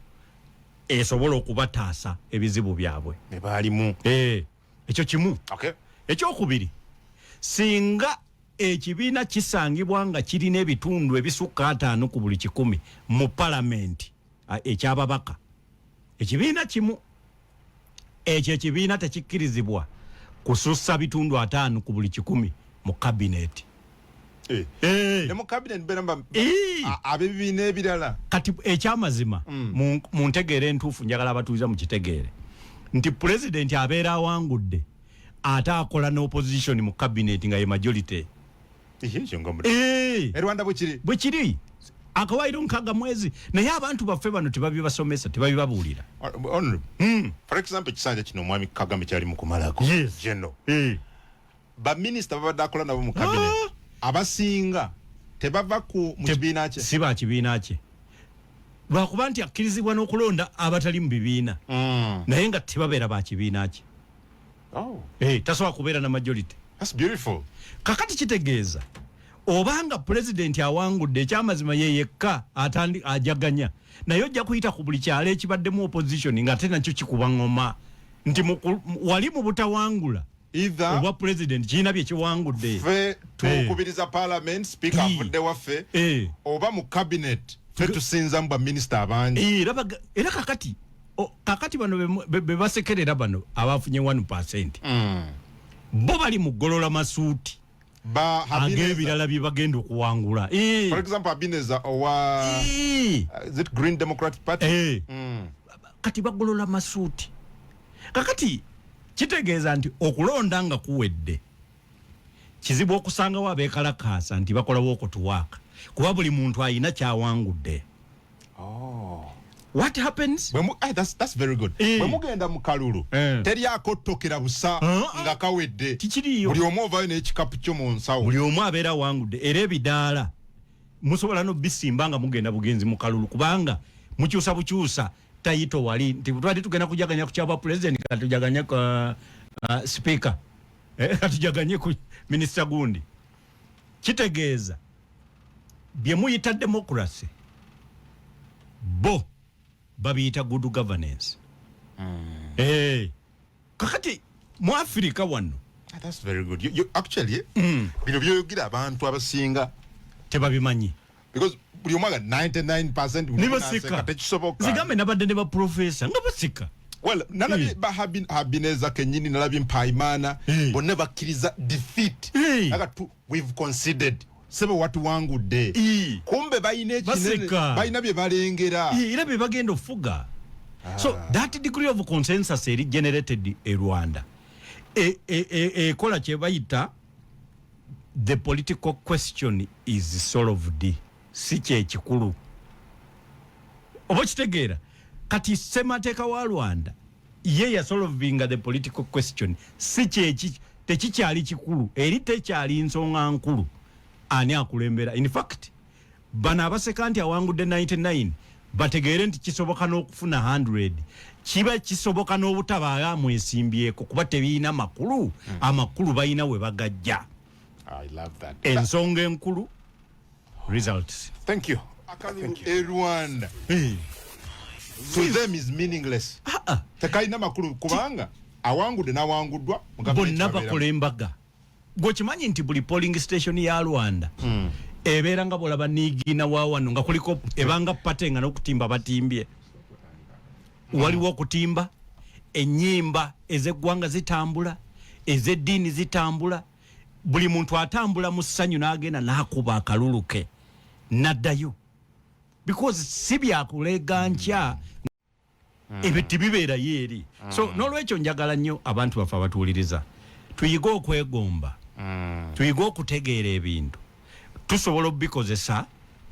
esobola okubataasa ebizibu byabwe ne baalimu. Ekyo kimu. Ekyokubiri, singa ekibiina kisangibwa nga kirina ebitundu ebisukka 50 ku buli kikumi mu palamenti ekyababaka, ekibiina kimu ekyo, ekibiina tekikkirizibwa kusussa bitundu 50 ku buli kikumi mu kabineti. Ne mu cabinet beera ab'ebibiina ebirala. Kati ekyamazima, mu ntegeera entuufu, njagala abatuuliza mukitegeere nti pulezidenti abeera awangudde ate akola n'opposition mu cabinet nga ye majority. Ekyo nga e Rwanda bwe kiri. Bwe kiri, akawaayiro 60 mwezi. Naye abantu baffe bano tebabibasomesa, tebabibabuulira. Honorable, for example, ekisanja kino omwami Kagame kyali mu kumalako, geno baminisita babadde akola nabo mu cabinet abasinga tebava ku mu kibiina kye. Si ba kibiina kye, lwakuba nti akkirizibwa n'okulonda abatali mu bibiina, naye nga tebabeera ba kibiina kye. Tasobola kubeera na majority. That's beautiful. Kakati kitegeeza obanga pulezidenti awangudde, ekyamazima ye yekka ajaganya, naye ojja kuyita ku buli kyalo ekibaddemu opposition nga ate nakyo kikuba ngoma nti wali mu butawangula. Either obwa president kirina bye kiwangudde. Ffe tukubiriza parliament, speaker avudde waffe, oba mu cabinet ffe tusinzamu baminisita abangi. Era kakati bano be basekerera bano abafunye 1%, bo bali mu golola masuuti ba Habineza, ag'ebirala bye bagenda okuwangula. For example, Habineza owa is it Green Democratic Party? Kati bagolola masuuti. Kakati kitegeeza nti okulonda nga kuwedde, kizibu okusangawo abeekalakaasa nti bakolawo okutuwaaka, kuba buli muntu ayina kyawangudde. What happens? That's very good. Bwe mugenda mu kalulu, teri akottokera busa nga kawedde. Tikiriiyo. Buli omu ovaayo n'ekikapu kyo mu nsawo. Buli omu abeera awangudde, era ebidaala musobola nobisimba nga mugenda bugenzi mu kalulu, kubanga mukyusa bukyusa tayito wali nti twali tugenda kujaganya ku kyaba president, katujaganye ku speaker, katujaganye ku minisita gundi. Kitegeeza bye muyita democracy, bo babiyita good governance. Kakati mu Afirika wano Ah, that's very good. You actually bino byoyogera abantu abasinga tebabimanyi. Because buli omu aga 99%, buli omu Nibaseka. n'aseka, tekisoboka. Zigambe nabadde ne baprofesa nga baseka. Well, nalabye ba Habineza kenyini, nalabye Mpayimana, bonna bakkiriza defeat. Aga we've conceded, sebe watuwangudde. Kumbe balina ekinene, Baseka. balina bye balengera. Era bye bagenda ofuga. So that degree of consensus eri generated e Rwanda ekola kye bayita the political question is solved, si kyekikulu, oba okitegeera? Kati ssemateeka wa Rwanda ye yasolvinga the political question, si kyeki, tekikyali kikulu eri, tekyali nsonga nkulu ani akulembera. In fact, bano abaseka nti awangudde 99 bategeere nti kisoboka n'okufuna 100, kiba kisoboka n'obutabaayo amwesimbyeko, kuba tebirina makulu. Amakulu balina we bagajja. I love that. Ensonga enkulu, results. Thank you. Akalulu e Rwanda to them is meaningless, tekalina makulu, kubanga awangudde n'awanguddwa mu gavumenti Bonna babeeramu. Bakola embaga. Gwekimanyi nti buli polling station ya Rwanda ebeera nga bwolaba niigiina wa wano, nga kuliko ebanga pate, nga n'okutimba batimbye, waliwo okutimba, ennyimba ez'eggwanga zitambula, ez'eddiini zitambula, buli muntu atambula mu ssanyu n'agenda n'akuba akalulu ke n'addayo, because si byakulega nkya, ebyo tebibeerayo eri. So n'olwekyo njagala nnyo abantu baffe abatuwuliriza tuyige okwegomba, tuyige okutegeera ebintu, tusobola okubikozesa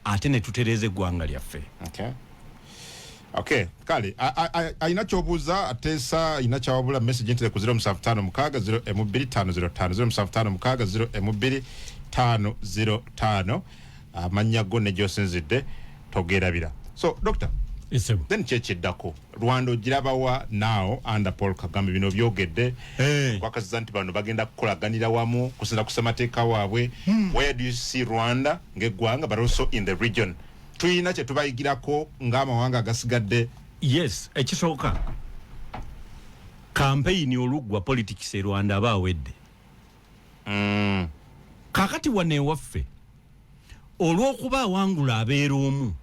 ate ne tutereeza eggwanga lyaffe. Okay, kale alina kyobuuza, ateesa, alina kyawabula, message ntere ku 0756 02505, 0756 02505. Amannya go ne gyosinzidde togerabira. So doctor, Esebo. then kyekiddako, Rwanda ogirabawa now under Paul Kagame? Bino byogedde kwakaziza nti bano bagenda kukolaganira wamu kusinza ku ssemateeka waabwe. Where do you see Rwanda ng'eggwanga, but also in the region? Tuyina kye tubayigirako ng'amawanga agasigadde? Yes, ekisooka, kampeyini oluggwa, politics e Rwanda aba awedde. Kakati wano ewaffe, olw'okuba awangula abeera omu,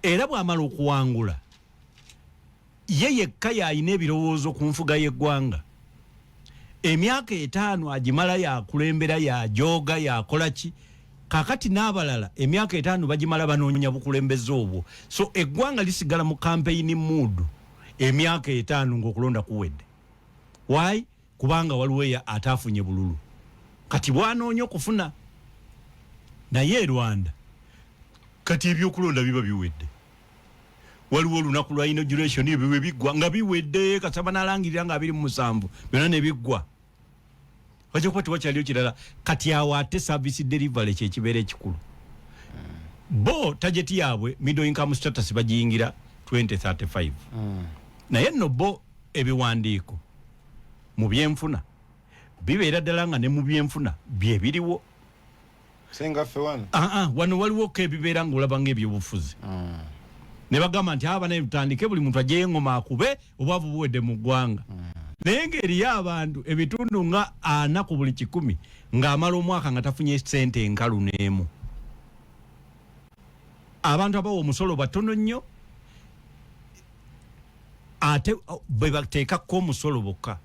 era bw'amala okuwangula ye yekka y'alina ebirowoozo ku nfuga y'eggwanga. Emyaka 5 agimala yakulembera, yajooga, yakola ki. Kakati n'abalala emyaka 5 bagimala banoonya bukulembeze obwo. So eggwanga lisigala mu campaign mood emyaka 5 ng'okulonda kuwedde. Why? Kubanga waliwo eya ataafunye bululu, kati bwanoonya okufuna. Naye e Rwanda kati ebyokulonda biba biwedde, waliwo olunaku lwa inauguration, ebyo bwe biggwa nga biwedde, kasaba nalangirira nga 27, byonna ne biggwa, wajja kuba tewakyaliyo kirala. Kati awo ate service delivery kyekibeera ekikulu. Bo target yaabwe middle income status bagiyingira 2035. Naye nno bo ebiwandiiko mu byenfuna bibeera ddala nga ne mu byenfuna byebiriwo. Senga ffe wano. Aa, wano waliwoko ebibeera ngaolaba ngaebyobufuzi ne bagamba nti aba naye tutandike, buli muntu ajeyo engoma akube, obwavu buwedde mu ggwanga. Naye ng'eriyo abantu ebitundu nga 40 ku buli 100 ng'amala omwaka nga tafunye sente enkalu n'emu. Abantu abawa omusolo batono nnyo, ate bwe bateekako omusolo bokka.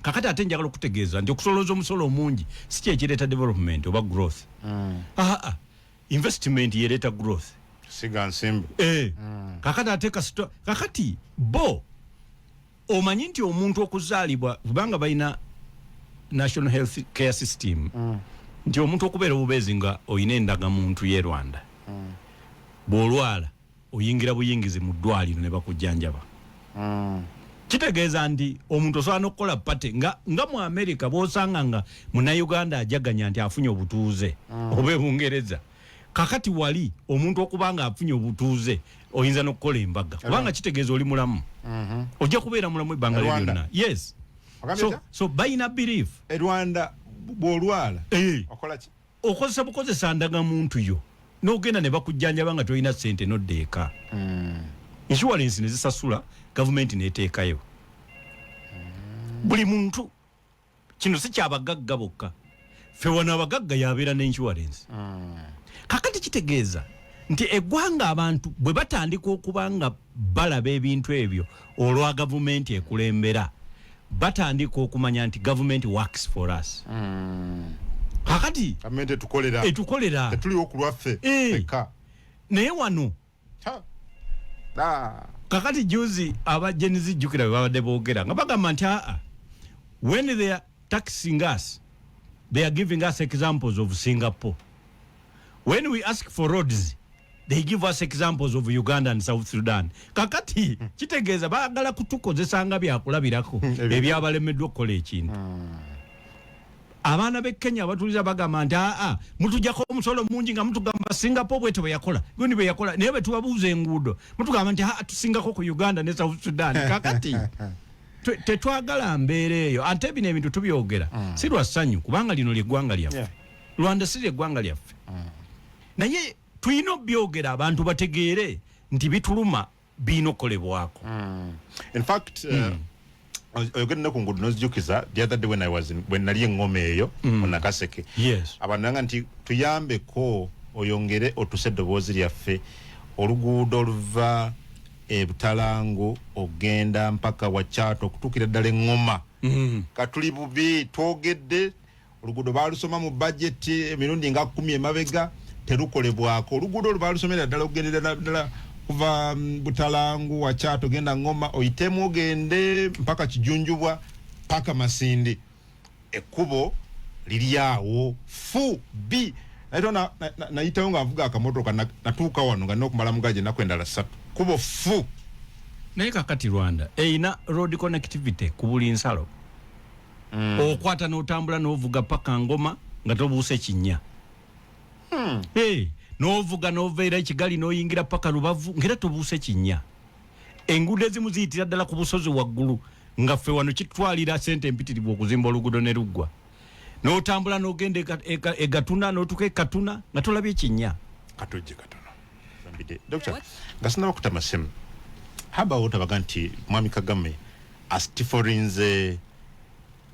Kakati ate njagala okutegeeza nti okusolooza omusolo omungi si kyekireeta development oba growth. Aa, investment yereeta growth. Siga nsimbi. Kakati ate kasito kakati bo omanyi nti omuntu okuzaalibwa, kubanga balina national health care system, nti omuntu okubeera obubeezi nga oyina endagamuntu ye Rwanda, bw'olwala oyingira buyingizi mu ddwaliro ne bakujjanjaba. Kitegeeza nti omuntu osobola n'okukola party nga mu America bw'osanga nga Munnayuganda ajaganya nti afunye obutuuze oba ebungereza. Kakati wali omuntu okuba nga afunye obutuuze oyinza n'okukola embaga, kubanga kitegeeza oli mulamu, ojja kubeera mulamu ebbanga lyo Rwanda. lyonna. Yes. Ogambye So, otya? so balina belief. E Rwanda bw'olwala okola ki? Okozesa bukozesa ndagamuntu yo n'ogenda ne bakujjanjaba nga tolina ssente, nodda eka, insurance ne zisasula, gavumenti neteekayo buli muntu. Kino si kyabagagga bokka. Ffe wano abagagga yabeera ne insurance. Kakati kitegeeza nti eggwanga abantu bwe batandika okuba nga balaba ebintu ebyo olwa gavumenti ekulembera, batandika okumanya nti gavumenti works for us. Kakati Gavumenti etukolera. Etukolera. Tetuliwo ku lwaffe ffekka. Naye wano Ha. Ah. Kakati juzi aba Gen Z, jjukira bwe babadde boogera nga bagamba nti aa, when they are taxing us, they are giving us examples of Singapore. When we ask for roads, they give us examples of Uganda and South Sudan. Kakati kitegeeza baagala kutukozesa nga byakulabirako ebyabalemeddwa okukola ekintu. Abaana b'e Kenya abatuliza bagamba nti aa, mutujjako omusolo mungi nga mutugamba Singapore bwete bwe yakola, gundi bwe yakola, naye bwe tubabuuza enguudo mutugamba nti aa, tusingako ku Uganda ne South Sudan. Kakati tetwagala mbeera eyo. Ate bino ebintu tubyogera si lwa ssanyu, kubanga lino lyeggwanga lyaffe. Rwanda si lyeggwanga lyaffe, naye tulina obyogera abantu bategeere nti bituluma, birina okukolebwako. In fact, oyogedde ne ku nguudo nozijjukiza the other day when I was in, when nali eŋŋoma eyo mu Nakaseke, abantu nanga nti tuyambeko oyongere otuse eddoboozi lyaffe, oluguudo oluva e Butalangu ogenda mpaka Wakyato okutuukira ddala eŋŋoma katuli bubi. Twogedde oluguudo balusoma mu bajeti emirundi nga 10 emabega, terukolebwako. Oluguudo olwo balusomera ddala okugendera ddala kuva Butalangu, Wakyato, genda Ngoma, oyitemu ogende mpaka Kijunjubwa paka Masindi. Ekkubo liri awo fu b nayitawo nayitawo nga nvuga akamotoka natuuka wano nga nina okumala mugaje ennaku endala 3, kubo fu. Naye kakati Rwanda erina road connectivity ku buli nsalo. Okwata n'otambula n'ovuga paka Ngoma nga tobuuse kinnya. Hey, n'ovuga n'oveera Ekigali n'oyingira paka Rubavu ngera tobuuse kinnya. Enguudo ezimu ziyitira ddala ku busozi waggulu, nga ffe wano kitwalira sente empitirivu okuzimba oluguudo ne luggwa. N'otambula n'ogenda e Gatuna, n'otuuka e Katuna nga tolabye kinnya. Katujje katono. Zambide. Doctor, nga sinaba kutama simu, habawo tabaga nti Mwami Kagame astiflinze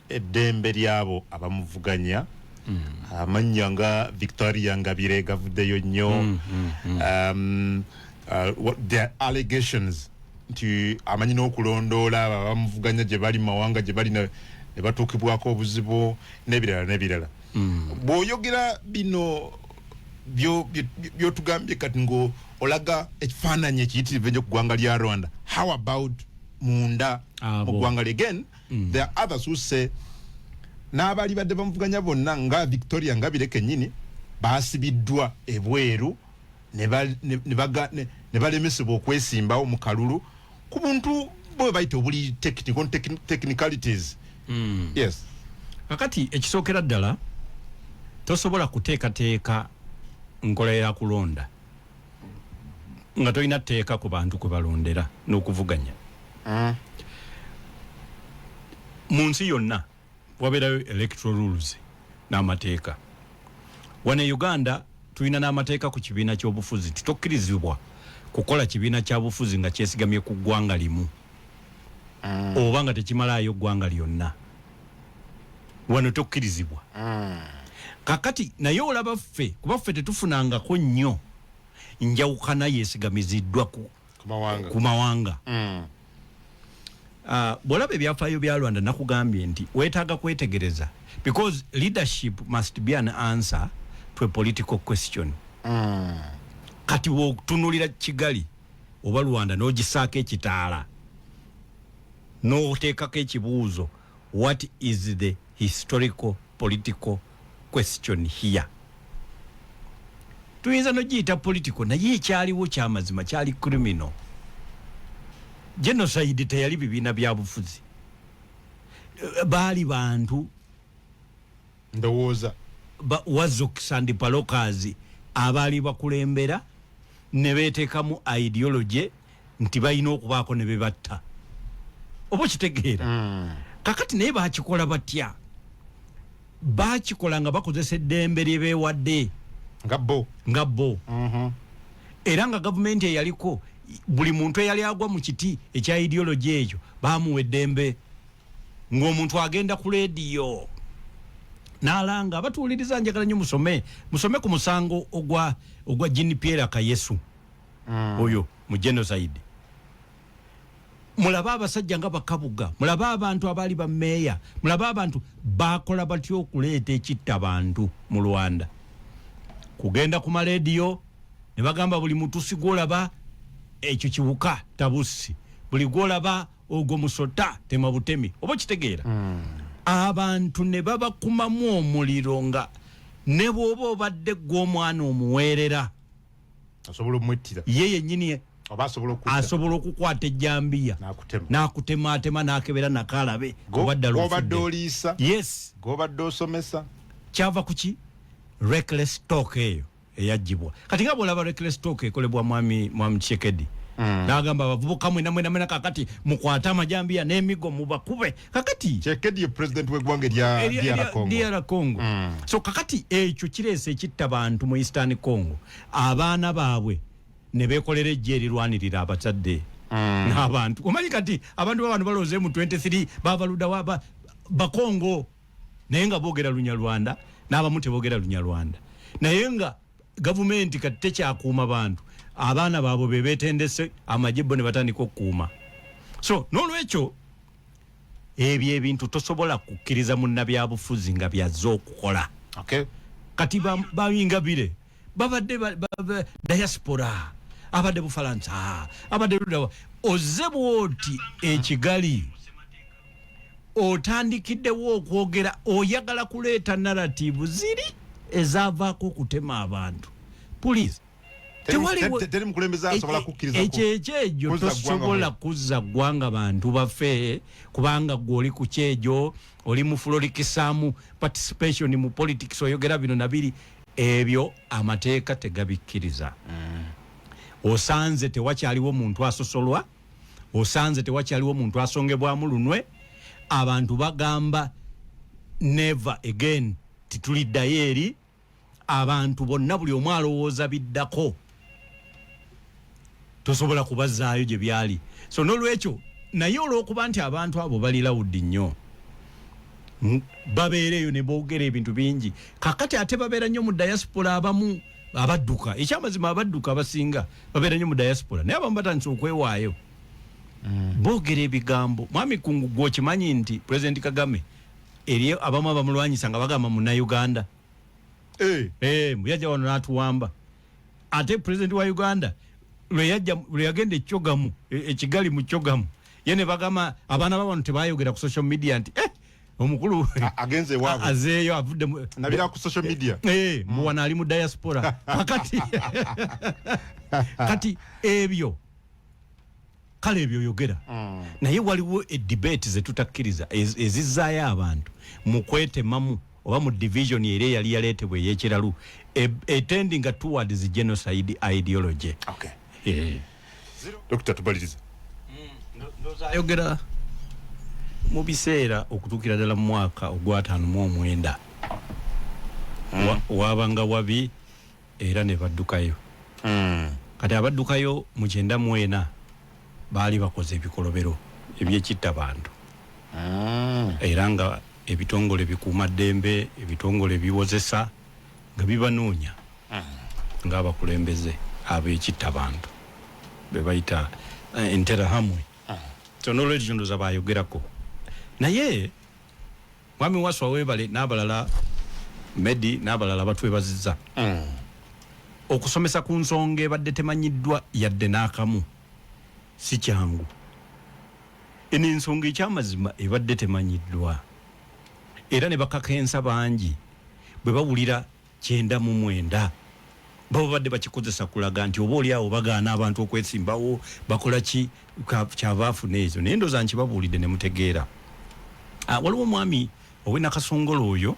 eddembe lyabo abamuvuganya, amannya nga Victoria Ngabire gavuddeyo nnyo, the allegations nti amanyi n'okulondoola abo abamuvuganya gye bali mu mawanga gye bali ne batuukibwako obuzibu n'ebirala n'ebirala. Bw'oyogera bino byotugambye kati ngo olaga ekifaananyi ekiyitirivu ennyo ku ggwanga lya Rwanda, how about munda Abo. mu ggwanga lye? Again, there are others who say n'abaali badde bamuvuganya bonna nga Victoria Ngabire kennyini baasibiddwa ebweru ne balemesebwa okwesimbawo mu kalulu ku buntu bwe bayita obuli technical technicalities. Yes. Kakati ekisookera ddala, tosobola kuteekateeka nkola ya kulonda nga tolina tteeka ku bantu kwe balondera n'okuvuganya. Mu nsi yonna wabeerayo electoral rules n'amateeka. Wano e Uganda tulina n'amateeka ku kibiina ky'obufuzi nti tokkirizibwa kukola kibiina kya bufuzi nga kyesigamye ku ggwanga limu. Oba nga tekimalaayo ggwanga lyonna, wano tokkirizibwa. Kakati naye olaba ffe, kuba ffe tetufunangako nnyo njawukana yeesigamiziddwa ku mawanga. Ku mawanga. Bw'olaba ebyafaayo bya Rwanda, nakugambye nti weetaaga kwetegereza, because leadership must be an answer to a political question. Kati bw'otunulira Kigali oba Rwanda n'ogisaako ekitaala n'oteekako ekibuuzo, "What is the historical political question here?" Tuyinza nogiyita political, naye ekyaliwo kyamazima kyali criminal genocide. Teyali bibiina bya bufuzi. Baali bantu. Ndowooza. Wazox and Palokas abaali bakulembera ne beteekamu ideology nti balina okubaako ne bebatta, oba okitegeera? Kakati naye bakikola batya? Bakikola nga bakozesa eddembe lye beewadde. Nga bo. Nga bo. Era nga gavumenti eyaliko, buli muntu eyali agwa mu kiti ekya ideology ekyo bamuwa eddembe, ng'omuntu agenda ku leediyo n'alanga abatuwuliriza. Njagala nnyo musome, musome ku musango ogwa Jean Pierre Akayesu oyo mu genocide. Mulabe abasajja nga bakabuga, mulabe abantu abaali bameeya, mulabe abantu bakola batya okuleeta ekitta bantu mu Rwanda, kugenda ku maleediyo ne bagamba buli mutusi gwolaba ekyo kiwuka tabusi, buli gwolaba ogwo musota tema butemi, oba okitegeera? Abantu ne babakumamu omuliro nga ne bw'oba obadde gw'omwana omuweerera, asobola omwettira. Ye yennyini. Oba asobola okutta. Asobola okukwata ejjambiya n'akutema. N'akutematema n'akebera nakalabe oba ddala gobadde ofudde. Oliisa. Yes. Gobadde osomesa. Kyava kuki? Reckless talk eyo eyagibwa. Kati nga bwolaba reckless talk ekolebwa mwami Tshisekedi, n'agamba abavubuka mwena mwena mwena, kakati mukwate amajambiya n'emigo mubakube. Kakati Tshisekedi ye president w'eggwanga erya DR Congo. DR Congo. So kakati ekyo kireese ekitta bantu mu Eastern Congo, abaana baabwe ne beekolera ejje erirwanirira abazadde n'abantu. Omanyi kati abantu babano balowooza mu 23 bava luddawa? Bakongo, naye nga boogera Lunyalwanda, n'abamu teboogera Lunyalwanda, naye nga gavumenti kati tekyakuuma bantu. Abaana baabwe be beetendese amagye, bo ne batandika okukuuma. So n'olwekyo ebyo ebintu tosobola kukkiriza munnabyabufuzi nga byazze okukola. Kati bayingabire babadde diaspora, abadde Bufalansa, abadde ludawa, ozze bwoti ekigali otandikiddewo okwogera, oyagala kuleeta narrative ziri ezaavaako okutema abantu. Please. Teri mukulembeze asobola kukkiriza ekyo ekyegyo kuzza ggwanga tosobola kuzza ggwanga bantu baffe, kubanga gwe oli ku kyegyo, oli mu fulolikisaamu participation mu politics, oyogera bino nabiri. Ebyo amateeka tegabikkiriza. Osanze tewakyaliwo muntu asosolwa, osanze tewakyaliwo muntu asongebwamu lunwe. Abantu bagamba never again, tituliddayo eri. Abantu bonna buli omu alowooza biddako, tosobola kubazaayo gye byali. So nolwekyo, naye olwokuba nti abantu abo bali loud nnyo, babeera eyo ne boogera ebintu bingi. Kakati ate babeera nnyo mu diaspora. Abamu abadduka, ekyamazima abadduka abasinga babeera nnyo mu diaspora, naye abamu batandise okwewaayo, boogera ebigambo. Mwami Kungu, gwe okimanyi nti President Kagame eri abamu abamulwanyisa nga bagamba Munnauganda? Eh, yajja wano n'atuwamba. Ate president wa Uganda lwe yajja, lwe yagenda ekyogamu ekigali mu kyogamu, ye ne bagamba abaana babano tebayogera ku social media nti omukulu agenze ewaabwe. Azeeyo avudde Nabira ku social media. Eh, muwana ali mu diaspora. Kakati kati ebyo kale ebyo yogera, naye waliwo edebate zetutakkiriza ezizzaayo abantu mu kwetemamu oba mu division era eyali yaleetebwa ey'ekiralu etending towards genocide ideology. Okay. Eh. Dr. tubalirize. Ndowooza ayogera mu biseera okutuukira ddala mu mwaka ogw'59. Wabanga wabi era ne baddukayo. Kati abaddukayo mu 94 baali bakoze ebikolobero. Ebyekitta bantu, era nga ebitongole bikuuma ddembe, ebitongole biwozesa nga bibanoonya ng'abakulembeze abekitta bantu be bayita Interahamwe. So nolwekyo ndowooza bayogerako, naye mwami Waswa webale n'abalala, Medi n'abalala batwebazizza okusomesa ku nsonga ebadde temanyiddwa yadde n'akamu. Si kyangu eno ensonga, ekyamazima ebadde temanyiddwa, era ne bakakensa bangi bwe bawulira 99 baba badde bakikozesa kulaga nti oba oli awo bagaana abantu okwesimbawo, bakola ki, kyava afuna ezo. Naye ndowooza nkibabuulidde ne mutegeera. Waliwo omwami owenakasongola oyo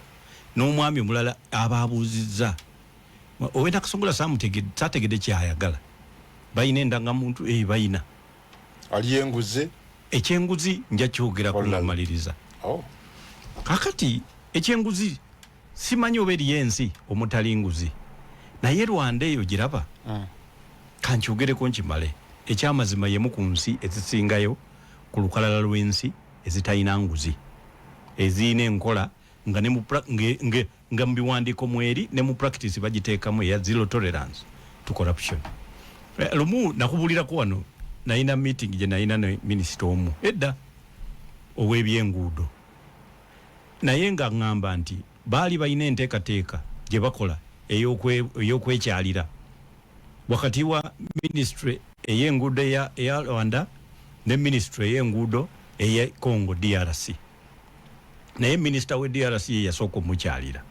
n'omwami omulala ababuuzizza. Owenakasongola saategedde kyayagala. Balina endangamuntu? Bayina. Aliyo enguzi? Ekyenguzi nja kyogerako Olulala. nga maliriza. Oh. Kakati ekyenguzi, simanyi oba eriyo ensi omutali nguzi, naye Rwanda eyo giraba, kankyogereko nkimale. Ekyamazima yemu ku nsi ezisingayo ku lukalala lw'ensi ezitalina nguzi, eziyina enkola nga ne mu nga mu biwandiiko mweri ne mu practice bagiteekamu eya zero tolerance to corruption. Lumu nakubulirako wano, nalina meeting gye nalina ne minisita omu edda ow'ebyenguudo, naye nga ŋŋamba nti baali balina enteekateeka gye bakola ey'okwekyalira wakati wa ministry ey'enguudo eya Rwanda ne ministry ey'enguudo eya Congo DRC. Naye minisita we DRC ye yasooka omukyalira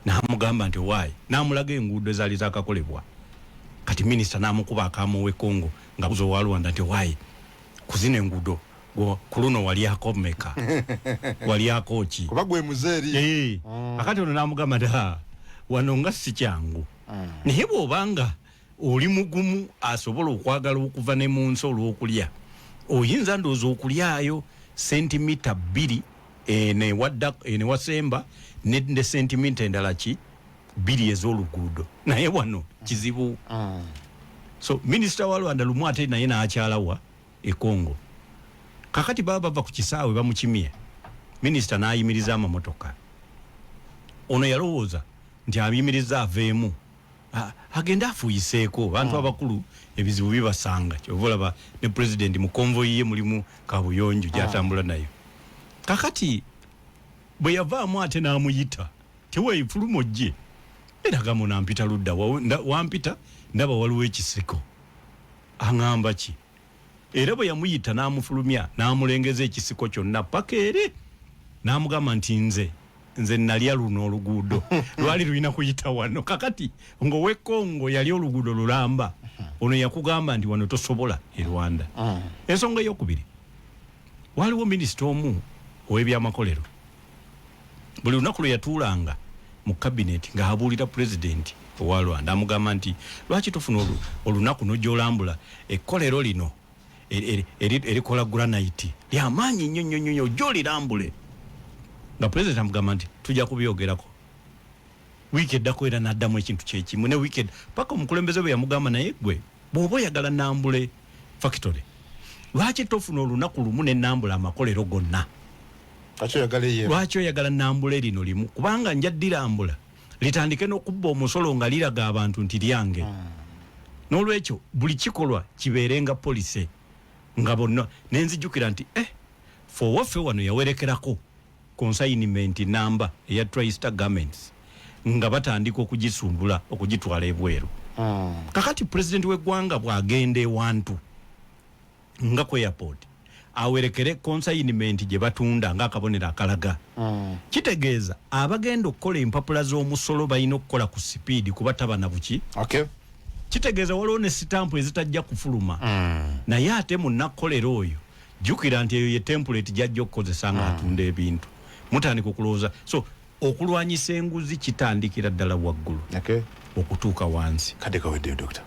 n'amugamba nti waayi, n'amulaga enguudo ezaali zakakolebwa. Kati minisita n'amukuba akaama owe Congo nga buza owa Rwanda nti, "Waayi, ku zino enguudo ku luno walyako meka? Walyako ki?" Kuba gwe muzeeri. Akati ono n'amugamba nti, "Ha, wano nga si kyangu, naye bw'obanga oli mugumu asobola okwagala okuva ne mu nsi olw'okulya, oyinza ndowooza okulyayo sentimita 2 eno ewadda eno ewasemba ne sentimita endala ki 2 ez'oluguudo, naye wano kizibu." So minisita wa Rwanda lumu ate naye n'akyalawa e Congo. Kakati baba bava ku kisaawe bamukimye, minisita n'ayimiriza amamotoka. Ono yalowooza nti ayimiriza aveemu agende afuuyiseeko. Bantu abakulu ebizibu bibasanga, kyova olaba ne pulezidenti mu convoy ye mulimu kabuyonjo gyatambula nayo. Kakati bwe yavaamu ate n'amuyita, "Teweefuluma ojje." Era gamba, "Nampita ludda wampita ndaba waliwo ekisiko." Aŋŋamba ki? Era bwe yamuyita n'amufulumya n'amulengeza ekisiko kyonna paka eri, n'amugamba nti, Nze nalya luno oluguudo, lwali lulina kuyita wano." Kakati ng'owe Kongo yali oluguudo lulamba, ono yakugamba nti wano tosobola e Rwanda. Ensonga eyokubiri, waliwo minisita omu ow'ebyamakolero, buli lunaku lwe yatuulanga mu kabineti ng'abuulira pulezidenti owa Rwanda, amugamba nti, "Lwaki tofuna olunaku n'ojja olambula ekkolero lino erikola granite lyamaanyi nnyo nnyo nnyo, ojja olirambule?" Nga pulezidenti amugamba nti, "Tujja kubyogerako wiiki eddako." Era n'addamu ekintu kyekimu ne wiiki paka omukulembeze bwe yamugamba, "Naye gwe bw'oba oyagala nambule factory, lwaki tofuna olunaku lumu nenambula amakolero gonna?" Lwaki oyagala eyo? "Lwaki oyagala nambule lino limu? Kubanga nja ddirambula litandike n'okubba omusolo nga liraga abantu nti lyange." N'olwekyo buli kikolwa kibeerenga policy nga bonna. Nenzijukira nti fe owaffe wano yawerekerako consignment namba eya Tristar Garments nga batandika okugisumbula okugitwala ebweru. Kakati pulezidenti w'eggwanga bw'agenda ewantu nga ku airport awerekere consignment gye batunda ng'akabonero akalaga, kitegeeza abagenda okukola empapula z'omusolo balina okukola ku sipiidi kuba taba na buki. Kitegeeza waliwo ne sitampu ezitajja kufuluma, naye ate munnakolero oyo jjukira nti eyo ye template gyajja okukozesa ng'atunda ebintu. Mutandika okulowooza. So okulwanyisa enguzi kitandikira ddala waggulu okutuuka wansi. Kadde kaweddeyo, Dokita.